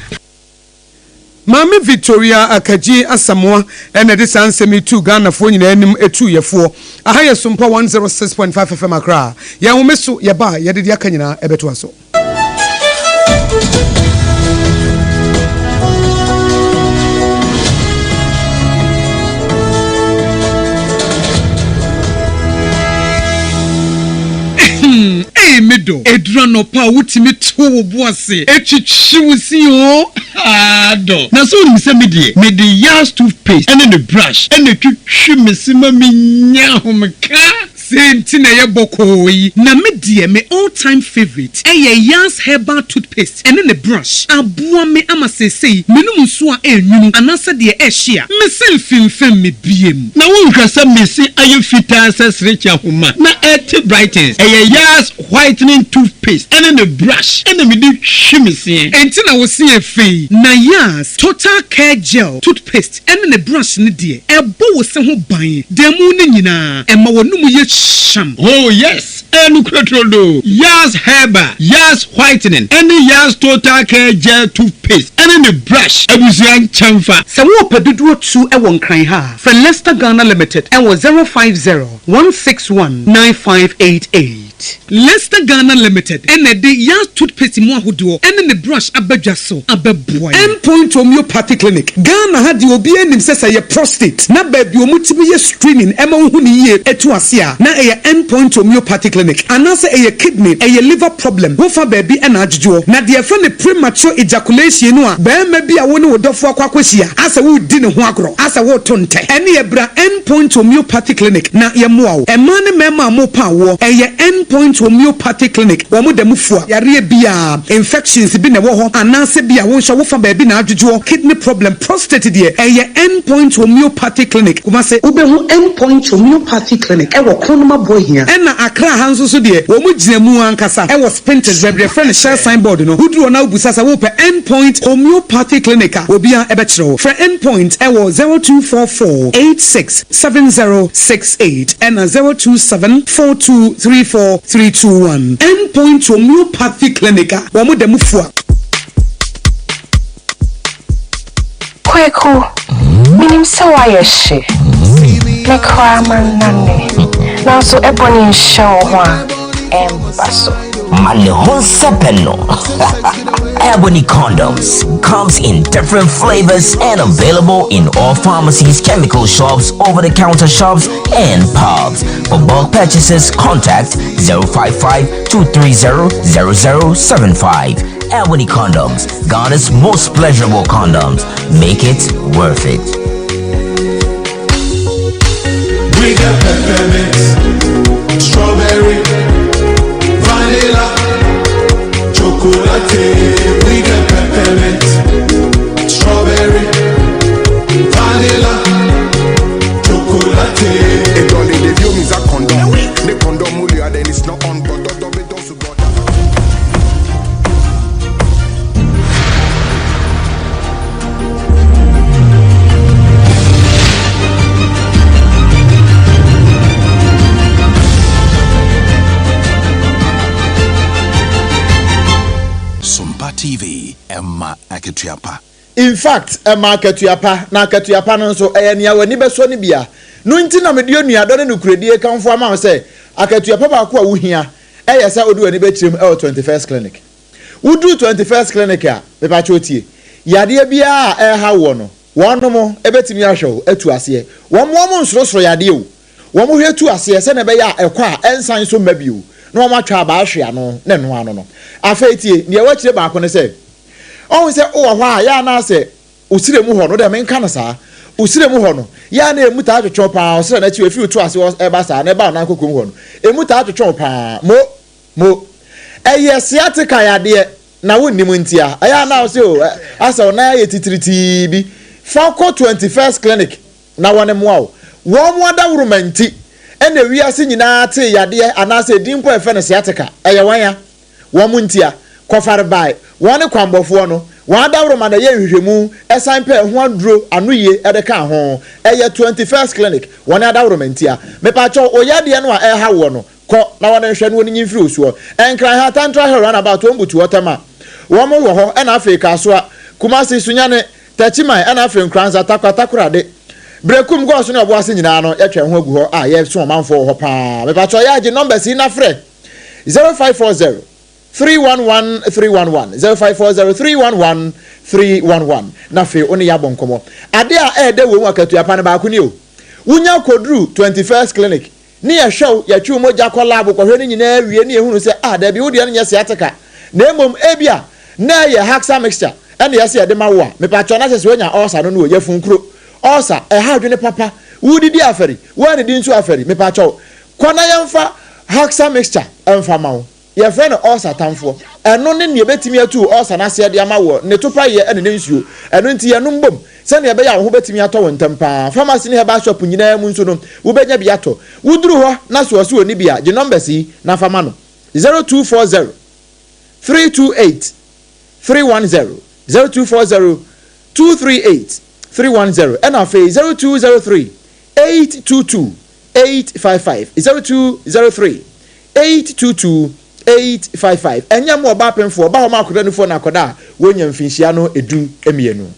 Speaker 1: Maame Victoria Akagye Asamoah na ɛde saa nsɛm yi too Ghanafoɔ nyinaa anim tuu yɛfoɔ. Aha yɛ Sompa 106.5 FM Accra. Yɛn home so yɛba a yɛde deɛ aka nyinaa ɛbɛtoa so. Ei me dɔ, ɛduru anɔpa a wotumi to wo bo ase twitwi wo se oo, haa dɔ. Na sɛ wonim sɛ me deɛ, mede Yas toothpaste ne ne brush na ɛtwitwi me se ma menya ahomeka. Sei nti na ɛyɛ bɔkɔɔ yi. Na me deɛ me all time favourite ɛyɛ Yas herbal toothpaste ɛne ne brush. Aboa me ama seesei menom nsuo a ɛnwunu anaasɛ deɛ ɛhye a, me se mfimfim me biem.
Speaker 12: Na wonhwɛ sɛ me se ayɛ fitaa sɛ serekye ahoma na ɛte brightens. Ɛyɛ Yas whitening toothpaste ɛne ne brush ɛna mede twi me seɛ.
Speaker 1: Enti na wo se yɛ fɛ yi. Na Yas total care gel toothpaste ɛne ne brush no deɛ, ɛbɔ wo se ho ban da mu no nyinaa, ɛma w'anomu yɛ hyam.
Speaker 12: Oh yes, ɛyɛ nokorɛ turodoo, Yas Herbal, Yas Whitening ɛne Yas Total Care Gel Toothpaste ɛne ne brush abusua nkyɛnfa.
Speaker 1: Sɛ worepɛ dodoɔ tu wɔ Nkran ha a, frɛ Lester Ghana Limited wɔ 050 161 9588. Lester Ghana Limited na ɛde Yas Toothpaste mu ahodoɔ ne ne brush aba dwa so abɛboa yɛn. Endpoint Homeopathy Clinic, Ghana ha deɛ obiara nim sɛ sɛ ɛyɛ prostate na baabi a wɔtumi yɛ screening ma wohu no yie tu ase a na ɛyɛ Endpoint Homeopathy Clinic anaasɛ ɛyɛ kidney, ɛyɛ liver problem, wofa baabi na adwodwoɔ. Na deɛ yɛfrɛ no premature ejaculation no a barima bi a wo ne wo dɔfoɔ akɔ akɔhyia asɛ woredi ne ho agorɔ, asɛ woreto ntɛ, ɛneɛ bra Endpoint Homeopathy Clinic na yɛmmoa wo. Mmaa ne mmarima a morepa awoɔ, ɛyɛ End Point Homeopathy Clinic, wɔn da mu fua. Yareɛ biara, infections bi na ɛwɔ hɔ anaasɛ bi a wo nso wofa baabi na adwodwoɔ, kidney problem, prostate deɛ, ɛyɛ End Point Homeopathy Clinic, Kumasi. Wobɛhu End Point Homeopathy Clinic wɔ Kronoma Boahia. Ɛna Accra ha nso so deɛ, wɔn gyina mu ankasa wɔ Spintex, baabi a yɛfrɛ no Shell sign board no. Woduru hɔ na wobisa sɛ worepɛ End Point Homeopathy Clinic a, obiara bɛkyerɛ wo. Frɛ End Point wɔ 0244 86 7068 ɛna 027 42 34 321. End Point Homeopathy Clinic a wɔn da mu fua.
Speaker 13: Kweku, menim sɛ woayɛ hye. Me koraa mannane. Nanso ɛbɔne nhyɛ wo ho a, ɛmba so.
Speaker 10: Ma ne ho nsɛpɛ no. Ebony condoms comes in different flavors and available in all pharmacies, chemical shops, over-the-counter shops, and pubs. For bulk purchases, contact 055 230 0075. Ebony condoms, Ghana's most pleasurable condoms. Make it worth it.
Speaker 14: We got peppermint, strawberry, vanilla, chocolate. We got peppermint, strawberry, vanilla, chocolate.
Speaker 2: It only the view is a condom. The condom then it's not on, but
Speaker 15: Sompa TV, ɛma akatua pa.
Speaker 4: In fact, ɛma akatua pa, na akatua pa no nso, ɛyɛ nea w'ani bɛsɔ no bi a. No nti na mede onuadɔ ne nokorɛdie kamfo ama wo sɛ, akatua pa baako a wohia yɛ sɛ wode w'ani bɛkyerɛ mu wɔ Twenty First Clinic. Woduru Twenty First Clinic a, mepakyɛw tie, yadeɛ biara a ɛreha woɔ no, wɔnom bɛtumi ahwɛ wo atu aseɛ. Wɔn wɔn nsorosoro yadeɛ o, wɔn hwɛ tu aseɛ sɛdeɛ ɛbɛyɛ a ɛkɔ a ɛnsan nso mma bio, na wɔn atwa abaa ahwe ano na ɛno ano no. Afei tie, deɛ ɛwɔ akyire baako ne sɛ, ɔhu sɛ wowɔ hɔ a, yɛ a na asɛ wo serɛ mu hɔ no, wode menka no saa, wo serɛ mu hɔ no, yɛ a na emu taa twetwe wo paa, wo serɛ no akyi, ɛfiri wo to ase hɔ ɛba saa, na ɛba wo nan kokom hɔ no, emu taa twetwe wo paa, mo, mo. Ɛyɛ sciatica yadeɛ, na wonnim ntia. Ɛyɛ a na wo sɛ o, asɛ wo nan ayɛ titiritii bi. Fa kɔ 21st Clinic na wɔn mmoa wo. Wɔn adaworoma nti na wiase nyinaa tee yadeɛ anaasɛ edin mpo a yɛfrɛ no sciatica. Ɛyɛ wɔn ya. Wɔn ntia. Kɔfare bae. Wɔn ne kwanbɔfoɔ no. Wɔn adaworoma na ɛyɛɛ nhwehwɛmu san pɛɛ ho aduro anoyie de kaa ho. Ɛyɛ 21st Clinic. Wɔn adaworoma ntia. Mepakyɛw, wo yadeɛ no a ɛreha woɔ no, kɔ na wɔn nhwɛ na wɔn nyi mfiri wo soɔ. Nkran ha, Tantra Hill roundabout, wɔn butu hɔ tɛm a. Wɔn wɔ hɔ, ɛna afei Kasoa, Kumasi, Sunyani, Techiman, ɛna afei Nkoranza, Tarkwa, Takoradi, Berekum, Goaso ne Ɔboase nyinaa no, yɛatwa yɛn ho agu hɔ a yɛreso ɔmanfoɔ wɔ hɔ paa. Mepakyɛw yɛ agye numbers yi na frɛ 0540. 311 311, 0540 311 311, na afei wo ne yɛ abɔ nkɔmmɔ. Ade a ɛyɛ dɛ wɔ mu akatua pa no baako ni o. Wonya kɔduru 21st Clinic ne yɛhwɛ wo, yɛtwe wo mogya kɔ lab kɔhwɛ ne nyinaa wie ne yɛhunu sɛ ah dabi wo deɛ no nyɛ sciatica na mmom ebia na ɛyɛ Haxa mixture ɛna yɛsɛ yɛde ma wo a, mepakyɛw na kyerɛ sɛ woanya ulcer no no o, yafunkuro. Ulcer, ɛha adwene papa. Wodidi afɛri, woannidi nso afɛri, mepakyɛw kɔ na yɛmfa Haxa mixture mfa ma wo. Yɛfrɛ no ulcer tamfoɔ. Ɛno ne nea ɛbɛtumi atu wo ulcer no aseɛ de ama woɔ, ne topaeɛ ne ne nsuo. Ɛno nti yɛnom bom sɛnea ɛbɛyɛ a wo ho bɛtumi atɔ wo ntɛm pa ara. Pharmacy ne herbal shop nyinaa mu nso no, wobɛnya bi atɔ. Woduru hɔ na sɛ ɔse ɔnni bi a, gye numbers yi na fa ma no, 0240 328 310, 0240 238 310, ɛna afei 0203 822 855 0203 822 855 Ɛnyɛ mo ɔbaa pemfoɔ, ɔba hɔ ma akwadaa nufoɔ na akwadaa a wɔnnya mfinhyia no 12.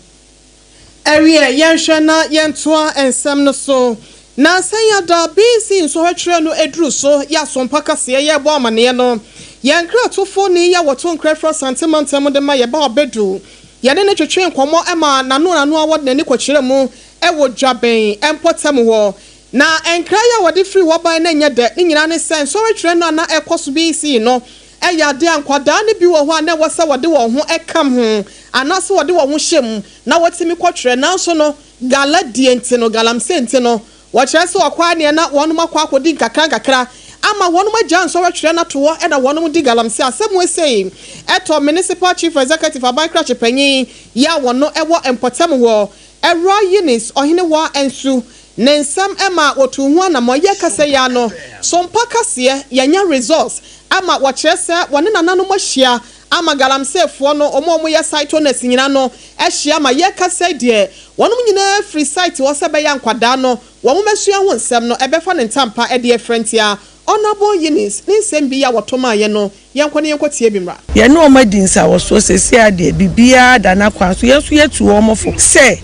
Speaker 3: Ɛwiɛ, yɛnhwɛ na yɛntoa nsɛm no so. Nnansa yi ada, BC nsɔhwɛ no aduru so yɛ asompa kaseɛ yɛrebɔ amaneɛ no. Yɛn nkratofo ni yɛ wɔto nkra firi Asante mantam de ma yɛn ba Ɔbɛdu. Yɛne no twetwee nkɔmmɔ ma n'ano n'ano a wɔde n'ani kɔkyerɛ mu wɔ Dwaben mpɔtam hɔ. Na nkra yi a wɔde firi hɔ bae no nyɛ dɛ. Ne nyinaa ne sɛ, nsɔhwɛ no a na ɛrekɔ so BC no yɛ ade a nkwadaa no bi wɔ hɔ a na ɛwɔ sɛ wɔde wɔn ho kam ho anaasɛ wɔde wɔn ho hyɛ mu na wɔtumi kɔtwerɛ. Nanso no, gala die nti no, galamsey nti no, wɔkyerɛ sɛ wɔkɔ ara neɛ na wɔnom akɔ akɔdi nkakrankakra ama wɔnom agyaa nsɔhwɛ no ato hɔ na wɔnom di galamsey. Asɛm wei sei ɛtɔ Municipal Chief Executive aban krakye panyin yi a wɔno wɔ mpɔtam hɔ, Awuraa Eunice Ɔhenewaa Ansu ne nsɛm ma wɔtuu ho anamɔn. Yɛ kasa yi ano so mpa kaseɛ, yɛanya results ama wɔkyerɛ sɛ wɔne nananom ahyia ama galamseyfoɔ no, wɔn a wɔyɛ site owners nyinaa no ahyia ama yɛ kasa yi deɛ wɔnom nyinaa firi site hɔ sɛ ɛbɛyɛ a nkwadaa no wɔn mɛsua ho nsɛm no ɛbɛfa ne ntampa de afira ntia Honourable Eunice ne nsɛm bi a wɔto maa yɛn no, yɛnkɔ na yɛnkɔtie bi mmra.
Speaker 16: Yɛne wɔn adi nsawɔsoɔ, seesei ara deɛ biribiara da n'akwan so, yɛn nso yɛatu wɔn fo sɛ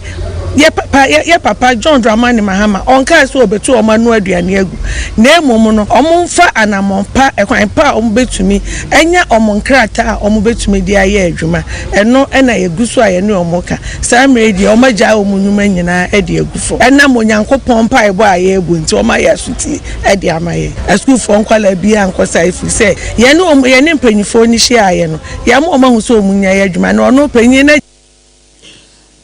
Speaker 16: yɛ papa, yɛ papa John Dramani Mahama, ɔnkaa sɛ ɔbɛtu wɔn ano aduane agu, na mmom no wɔmfa anammɔn pa, ɛkwan pa a wɔbɛtumi anya wɔn nkrataa a wɔbɛtumi de ayɛ adwuma, ɛno na yɛgu so a yɛne wɔn reka. Saa mmerɛ yi deɛ wɔagyae wɔn nnwuma nyinaa de agu fam, ɛnam Onyankopɔn mpaebɔ a yɛrebɔ nti, wɔayɛ asotie. de ama yɛn. Asukuufoɔ nkwadaa biara nkɔ saa ɛfiri sɛ yɛne wɔn, yɛne mpanimfoɔ no hyiaeɛ no, yɛama wɔn ahu sɛ wɔn nnyae adwuma no. Ɔno panin no.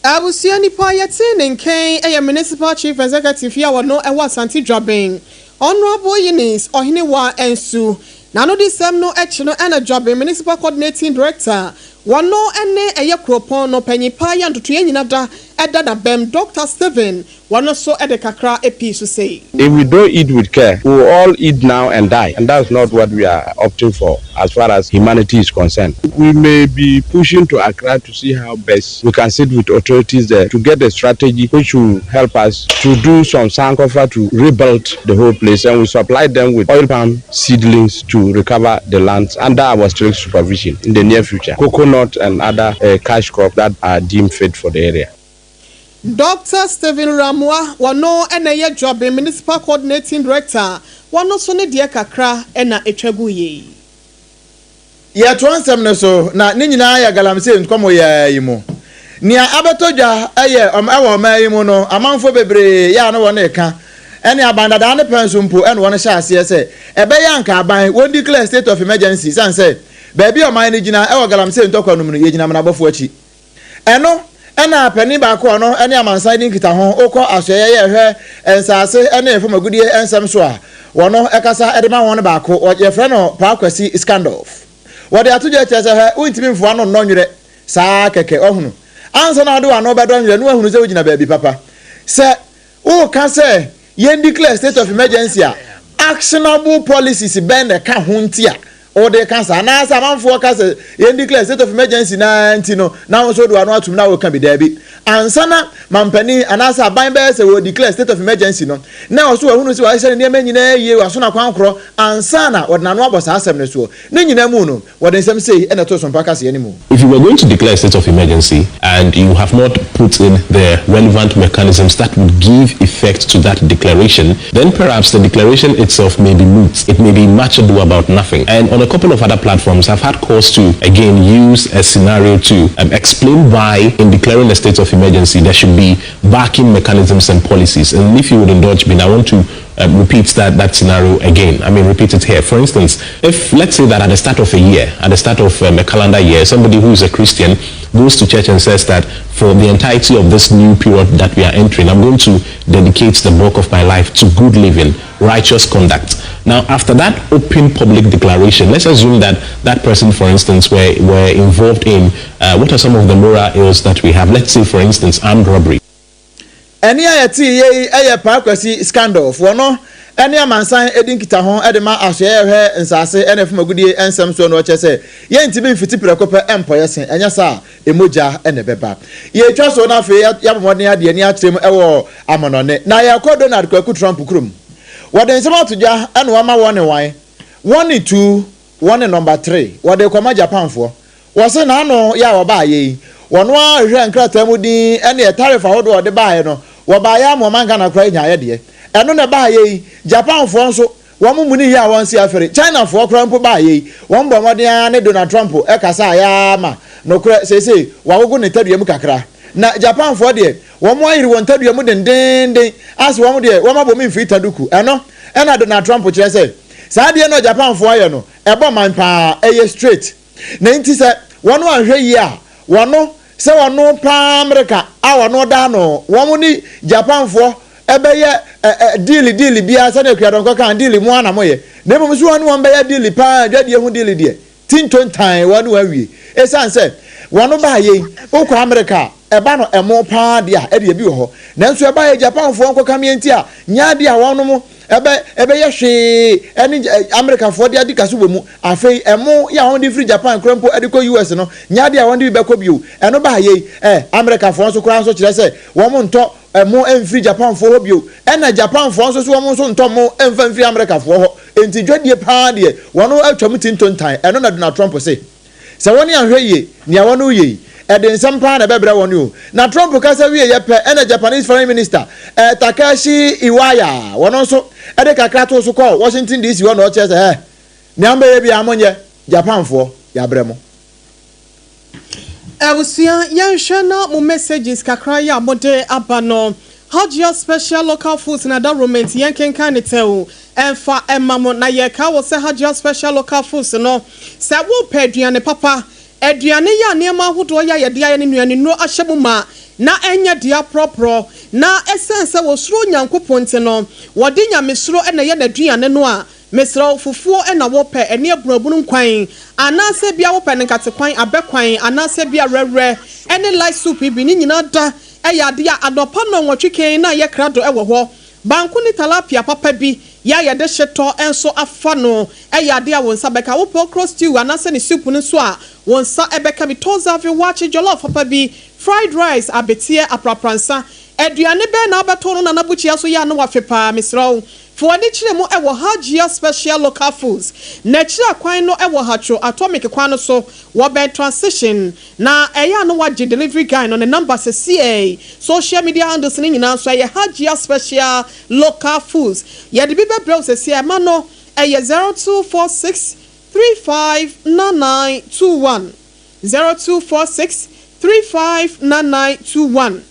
Speaker 3: Abusua nipa a yɛtee ne nkan yɛ Municipal Chief Executive yi a ɔno wɔ Asante Dwaben, Honourable Eunice Ɔhenewaa Ansu. N'anodisɛm no akyi no ɛna Dwaben Municipal Coordinating Director, wɔno ne ɛyɛ kuropɔn no panyin paa yi a ntotoeɛ nyina da da n'abam, Doctor Stephen Wɔno nso de kakra pii so sei.
Speaker 17: If we don't eat with care, we will all eat now and die, and that's not what we are opting for as far as humanity is concerned. We may be pushing to Accra to see how best we can sit with authorities there to get a strategy which will help us to do some sankofa to rebuild the whole place, and we supply them with oil palm seedlings to recover the lands under our strict supervision in the near future, coconut and other uh, cash crops that are deemed fit for the area.
Speaker 3: Dɔkta Stephen Ramoah, wɔno na ɛyɛ Dwaben Municipal Coordinating Director, wɔno nso ne deɛ kakra na ɛtwa guiɛ yi.
Speaker 4: Yɛtoa nsɛm no so, na ne nyinaa yɛ galamsey nkɔmɔyaa yi mu. Nea abɛtɔ dwa yɛ wɔ ɔman yi mu no, amanfoɔ bebree yɛ a na wɔn reka, ɛne aban dadaa no pɛn so mpo na wɔn hyɛ aseɛ sɛ ɛbɛyɛ anka aban wɔn declare state of emergency sane sɛ baabi a ɔman no gyina wɔ galamsey ntɔkwa no mu no yɛgyina amenabɔfoɔ akyi. Ɛno na panin baako a ɔno ne amansan di nkitaho wokɔ asoɛeɛ yɛ hwɛ nsaase ne fam agudeɛ nsɛm so a wɔno kasa de ma wɔn no baako, yɛfrɛ no Paa Kwasi Scandolf. Wɔde ato dwa kyerɛ sɛ hwɛ wontumi mfo ano nnɔ nwerɛ saa kɛkɛ, wahunu. Ansa na wode w'ano bɛdɔ nwerɛ no wahunu sɛ wogyina baabi papa. Sɛ woka sɛ yɛn declare state of emergency a, actionable policies bɛn na ɛka ho nti a wode ka saa? Anaasɛ amanfoɔ ka sɛ yɛn declare state of emergency na nti no na wo nso wode w'ano atum na woka bi? Daabi. Ansa na mampanin anaasɛ aban bɛyɛ sɛ wɔ declare state of emergency no, na ɛwɔ so wahunu sɛ wahyehyɛ ne nneɛma nyinaa yie, waso n'akwan korɔ ansa na wɔde n'ano abɔ saa asɛm no soɔ. Ne nyinaa mu no, wɔde nsɛm sei na ɛtoo Sompa kaseɛ no mu.
Speaker 18: If you were going to declare a state of emergency and you have not put in the relevant mechanisms that would give effect to that declaration, then perhaps the declaration itself may be moot. It may be much ado about nothing. And on a a couple of other platforms, I've had cause to, again, use a scenario to um, explain why, in declaring a state of emergency, there should be backing mechanisms and policies. And if you would indulge me, I want to um, repeat that, that scenario again. I mean, repeat it here. For instance, if let's say that at the start of a year, at the start of um, a calendar year, somebody who is a Christian goes to church and says that for the entirety of this new period that we are entering, I'm going to dedicate the bulk of my life to good living, righteous conduct. Now, after that open public declaration, let's assume that that person, for instance, were, were involved in uh, what are some of the moral ills that we have? Let's say, for instance, armed robbery.
Speaker 4: Ɛnne a yɛtee yei yi yɛ Paa Kwasi Scandorf. Wɔno ne amansan di nkitaho de ma asoɛeɛ a ɛhwɛ nsaase ne fam agudie nsɛm soɔ no ɔkyerɛ sɛ yɛntumi mfiti prɛko pɛ mpɔ yɛ se, ɛnyɛ saa a mogya na ɛbɛba. Yɛretwa so na afei yɛabɔ mmɔden ade ani akyerɛ mu wɔ amanɔne na yɛrekɔ Donald Kwaku Trump kurom. Wɔde nsɛm ato dwa na wɔama wɔne wan, wɔne two, wɔne number three, wɔde rekɔma Japanfoɔ. Wɔse n'ano yɛ a wɔbaayɛ yi, wɔno ara hwehwɛɛ nkrataa mu din ɛneɛ tariff ahodoɔ a wɔde baeɛ no, wɔbaayɛ ama ɔman Ghana koraa nyaeɛ deɛ. Ɛno na ɛbaayɛ yi, Japanfoɔ nso, wɔn muni yɛ a wɔnse afere. Chinafoɔ koraa mpo baayɛ yi, wɔn bɔɔ mmɔden ara ne Donald Trump kasaeɛ ara ma nokorɛ seesei wagogo ne tadua mu kakra. Na Japanfoɔ deɛ, wɔn ayere wɔn tadua mu dendeenden ase wɔn deɛ wɔn abɔ mu mfiri taduku. Ɛno na Donald Trump kyerɛ sɛ saa adeɛ no a Japanfoɔ ayɛ no, ɛbɔ man paa, ɛyɛ straight. Na enti sɛ wɔn anhwɛ yie a, wɔno, sɛ wɔno paa Amerika a wɔno da ano, wɔn ne Japanfoɔ bɛyɛ ɛ ɛ diili diili biara sɛdeɛ Akua Donkor kaa no, diili mo ara na moyɛ. Na mmom sɛ wɔne wɔn bɛyɛ diili paa, adwadie ho diili deɛ, tintontan wɔne wɔn awie. Esiane sɛ wɔno baayɛ yi, wokɔ Amerika a, ɛba no ɛmo paa deɛ a, ɛdeɛ bi wɔ hɔ. Nanso ɛbaayɛ Japanfoɔ nkɔkameɛ nti a, nyɛ adeɛ a wɔnom ɛbɛ ɛbɛyɛ hwee ɛne Amerikafoɔ de adi kaso wɔ mu. Afei ɛmo yɛ a wɔn de firi Japan koraa mpo de kɔ US no nyɛ adeɛ a wɔn de bi bɛkɔ bio. Ɛno baa yei ɛ Amerikafoɔ nso koraa nso kyerɛ sɛ wɔn ntɔ ɛmo mfiri Japanfoɔ hɔ bio. Ɛna Japanfoɔ nso so wɔn nso ntɔ mo mfa mfiri Amerikafoɔ hɔ. Enti dwadie paa deɛ wɔn atwam tintontan. Ɛno na Donald Trump se. Sɛ wɔn anhwɛ yie, nea wɔn reyɛ yi, ɛde nsɛm paa na ɛbɛbrɛ wɔn o. Na Trump kasa wieeɛ pɛ ɛna Japanese Foreign Minister eh, Takeshi Iwaya, wɔn nso de kakra too so kɔɔ Washington DC hɔ na ɔkyerɛ sɛ, hɛ, nea mobɛyɛ biara monyɛ, Japanfoɔ, yɛabrɛ mo.
Speaker 3: Abusua yɛnhwɛ na mo messages kakra yi a mode aba no Hajia special local foods na dawuroma nti yɛnkenkan ne tɛw mfa mma mo na yɛkaa wo sɛ Hajia special local foods no sɛ wopɛ aduane papa aduane yɛ a nneɛma ahodoɔ yɛ a yɛde ayɛ ne nnuane nnuro ahyɛ mu ma na ɛnyɛ dea prɔprɔ na ɛsiane sɛ wɔsuro Onyankopɔn nti no wɔde nyamesuro na ɛyɛ n'aduane no a Mesrɛ wo, fufuo na wopɛ, ɛne abunabunu nkwan, anaasɛ ebia wopɛ no nkate kwan, abɛ kwan, anaasɛ ebia werɛwerɛ ne light soup bi, ne nyinaa da yɛ adeɛ a anɔpa nnɔnwɔtwe kɛn na ayɛ krado wɔ hɔ. Banku ne talapia papa bi yɛ a yɛde hyetɔ nso afa no yɛ adeɛ a wo nsa bɛka. Wopɛ okro stew anaasɛ ne soup no nso a, wo nsa bɛka bi. Tozave, waakye, jollof papa bi, fried rice, abeteɛ, aprapransa. Aduane bɛn na wobɛtɔ no Nana Bukyia so yɛ a na wafe paa? Mesrɛ wo, Fa w'ani kyerɛ mu wɔ Hajia Special Local Foods n'akyiri akwan no wɔ Hatcho Atomic kwan no so wɔ bɛn Transition na ɛyɛ a na wagye delivery guy no ne number sesiei. Social media handles no nyinaa nso ɛyɛ Hajia Special Local Foods. Yɛde bi bɛbrɛ wo sesiei ɛma no ɛyɛ 0246 35 9921, 0246 35 9921.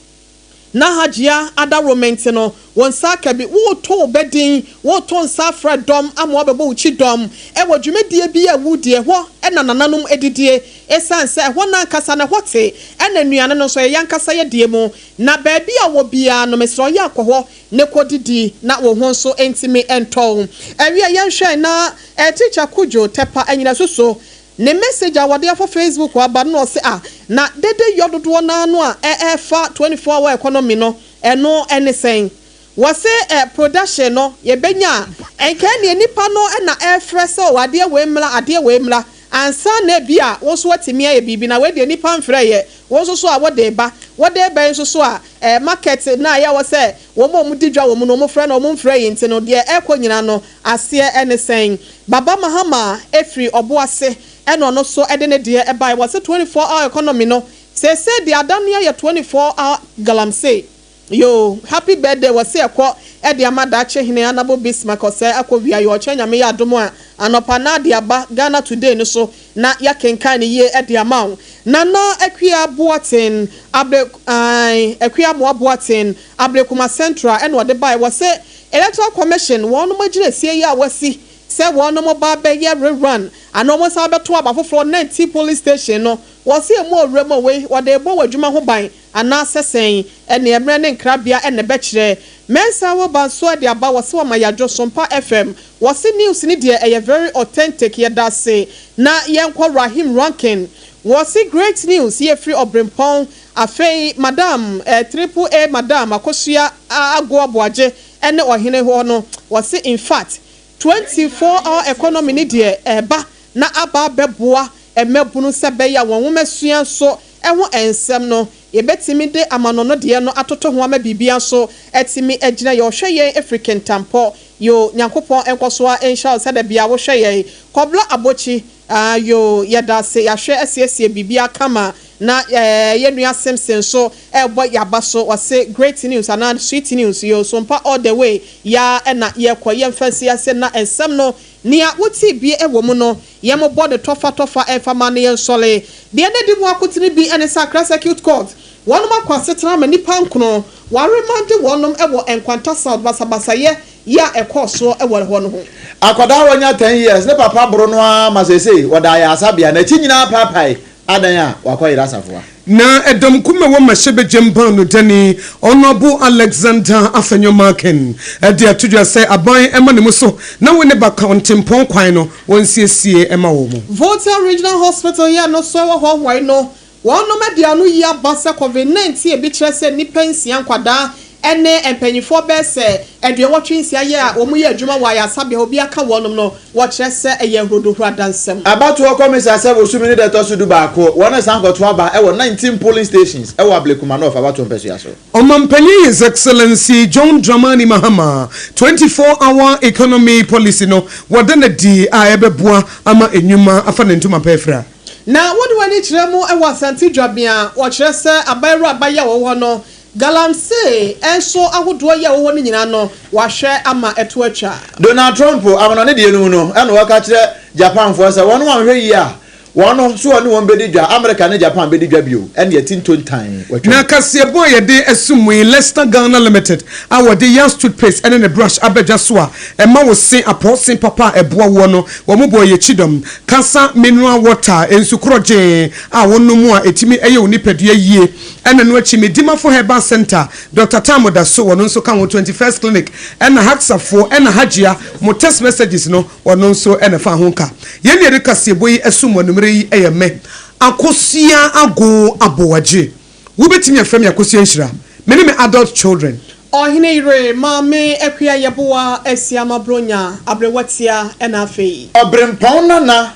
Speaker 3: Na Hajia adaworoma nti no, wo nsa aka bi. Woreto wo ba din, woreto nsa afrɛ dɔm ama wɔabɛbɔ wo kyidɔm wɔ dwumadie bi a wodi. Ɛhɔ na nananom didie. Ɛsiane sɛ ɛhɔ no ankasa no ɛhɔ te, ɛna nnuane no nso ɛyɛ yɛn ankasa yɛn deɛ mu. Na baabi a wɔ biara no, mesrɛ wo yɛ kɔ hɔ na kɔdidi na wo ho nso ntumi ntɔ wo. Ɛwiɛ yɛnhwɛ na Teacher Kojo Tɛpa Anyinasu so Ne message a wɔde afa Facebook aba no na ɔse ah na dede yɔ dodoɔ no ara no a ɛɛfa 24 hour economy no ɛno ɛne sɛn? Wɔse eh production no yɛbɛnya a nka ɛneɛ nipa no na ɛɛfrɛ sɛ oh adeɛ wei mmra adeɛ wei mmra ansa na ebia wo nso watumi ayɛ biribi na wei deɛ nipa mfrɛeɛ wo nso so a wode reba wode reba yi nso so a eh market no a ɛyɛ wɔ sɛ wɔn a wɔdi dwa wɔ mu no wɔfrɛ no wɔn mfrɛ yi nti no deɛ ɛrekɔ nyinaa no Aseɛ ne sɛn? Baba Mahama firi Ɔboase ɛna ɔno nso de ne deɛ baeɛ. Wɔse 24 hour economy no seesei deɛ adane ayɛ 24 hour galamsey. Yoo happy birthday wɔse ɛkɔ de ama daakye hene Anabo Bismarck ɔsɛɛ akɔ wia yɛ ɔkyɛ Nyame yɛ adom a anɔpa na de aba Ghana today no so na yɛakenkan no yie de ama wo Nana Akua Boateng Abre ae Akua Amoah Boateng Abrekuma Central ɛna ɔde baeɛ wɔse Electoral Commission wɔnom agyinasie yi a wɔasi sɛ wɔnom ba bɛyɛ rerun anaa wɔn san bɛto aba foforɔ 19 polling station no wɔse ɛmu ɔwura mu a wei wɔde rebɔ wɔ adwuma ho ban Anaasɛ sɛn? Ɛneɛ mmerɛ ne nkrabea na ɛbɛkyerɛ. Mensah wo ba nso de aba wɔse wɔma yadwo Sompa FM wɔse news no deɛ ɛyɛ very authentic yɛdase na yɛnkɔ Rahim Rankin wɔse great news yɛfiri Ɔbrempɔn afei madam eh triple A madam Akosua Agoa Boagye ne ɔhene hɔ no wɔse infact 24 hour economy no deɛ ɛba na aba abɛboa mmabunu sɛ ɛbɛyɛ a wɔn nwomasua nso ho nsɛm no, yɛbɛtumi de amanɔno deɛ no atoto ho ama biribiara nso atumi agyina yɛn. Ɔhwɛ yɛn firi Kintampo. Yoo, Nyankopɔn nkɔso ara nhyira wo sɛ da biara wohwɛ yɛn. Kɔbla Abokyi, ah, yoo, yɛda ase, yɛahwɛ asiesie biribiara kama. Na eh, yɛn nua Simpson nso ɛrebɔ yɛn aba so, ɔse great news anaa sweet news, yoo, Sompa all the way, yaa na yɛrekɔ, yɛmfa nsi ase na nsɛm no, nea wotee bi wɔ mu no, Yɛmmobɔ no tɔfa tɔfa mfa ma no yɛnsɔle. Deɛ na ɛdi mu akotene bi ne sɛ Accra Circuit Court wɔnom akɔ asetena ama nnipa nkono wɔaremande wɔnom wɔ Nkwanta South basabasayɛ yi a ɛkɔɔ soɔ wɔ hɔ no ho.
Speaker 4: Akwadaa a wanya 10 years ne papa boro no ara ma seesei ɔda ayaresabea, n'akyi nyinaa apaapae, adan a wakɔyere asafoa.
Speaker 1: Na ɛdɔm kum ɛwɔ mmarahyɛbadwam baanodani Honourable Alexander Afenyo Markin de ato dwa sɛ aban mma ne mu so na wo ne ba kwantempɔn kwan no wɔnsiesie mma wɔn.
Speaker 3: Volta Regional Hospital yi a no so ɛwɔ hɔ hɔe no, wɔnom de ano yi aba sɛ Covid 19 ebi kyerɛ sɛ nnipa nsia nkwadaa ne mpanyinfoɔ bɛyɛ sɛ aduɔwɔtwe nsia yɛ a wɔn yɛ adwuma wɔ ayaresabea hɔ bi aka wɔnom no wɔkyerɛ sɛ ɛyɛ ahurodohuro adansɛm.
Speaker 4: Abatoɔ kɔmisa sɛ bosome ne da ɛtɔ so dubaako, wɔn resan kɔto aba wɔ 19 polling stations wɔ Ablekuma North abatoɔ mpɛsoa so.
Speaker 1: Ɔmanpanyin His Excellency John Dramani Mahama 24 Hour Economy Policy no wɔda no adi a ɛbɛboa ama nnwuma afa ne ntoma pa afira.
Speaker 3: Na wode w'ani kyerɛ mu wɔ Asante Dwabea a, wɔkyerɛ sɛ aban awuraba yi a wɔwɔ hɔ no, Galamsey nso ahodoɔ yi a ɛwɔ hɔ no nyinaa no, wɔahwɛ ama ɛto atwa.
Speaker 4: Donald Trump amanɔne deɛ no mu no na ɔka kyerɛ Japanfoɔ sɛ wɔn anhwɛ yie a wɔn nso wɔne wɔn bɛdi dwa, Amerika ne Japan bɛdi dwa bio, ɛnneɛ ti ntontan watwam.
Speaker 1: Na kaseɛbɔ a yɛde asum mu yi, Lester Ghana Limited a wɔde Yas Toothpaste ne ne brush aba dwa so a ɛma wo se apɔɔse papa a ɛboa woɔ no, wɔn bɔɔ yɛn kyidɔm. Kasa Mineral Water, nsu korɔgyee a wonom a ɛtumi yɛ wo nipadua yie. Ɛna no akyi Medimafo Herbal Centre, Doctor Tam da so, wɔno nso ka ho, 21st Clinic, ɛna Haxafoɔ, ɛna Hajia, mo text messages no, wɔno nso na ɛfaa ho ka. Yɛn deɛ yɛde kaseɛbɔ yi asum mo anumere yi yɛ me, Akosua Agoo Aboagye. Wobɛtumi afrɛ me Akosua Nhyira. Me ne me adult children.
Speaker 3: Ɔhene yere, Maame Akua Yeboah Asiamah Bronya, Aberewatia, ɛna afei.
Speaker 4: Ɔberempɔn Nana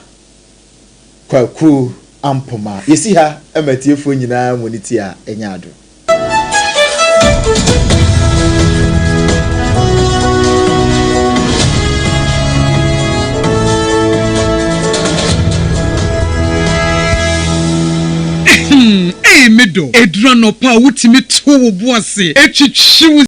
Speaker 4: Kwaku Ampoma. Yɛsi ha ma atiefoɔ nyinaa mu ne ti a ɛnyɛ ado.
Speaker 1: Ei me dɔ, ɛduru anɔpa a wotumi to wo bo ase twitwi wo.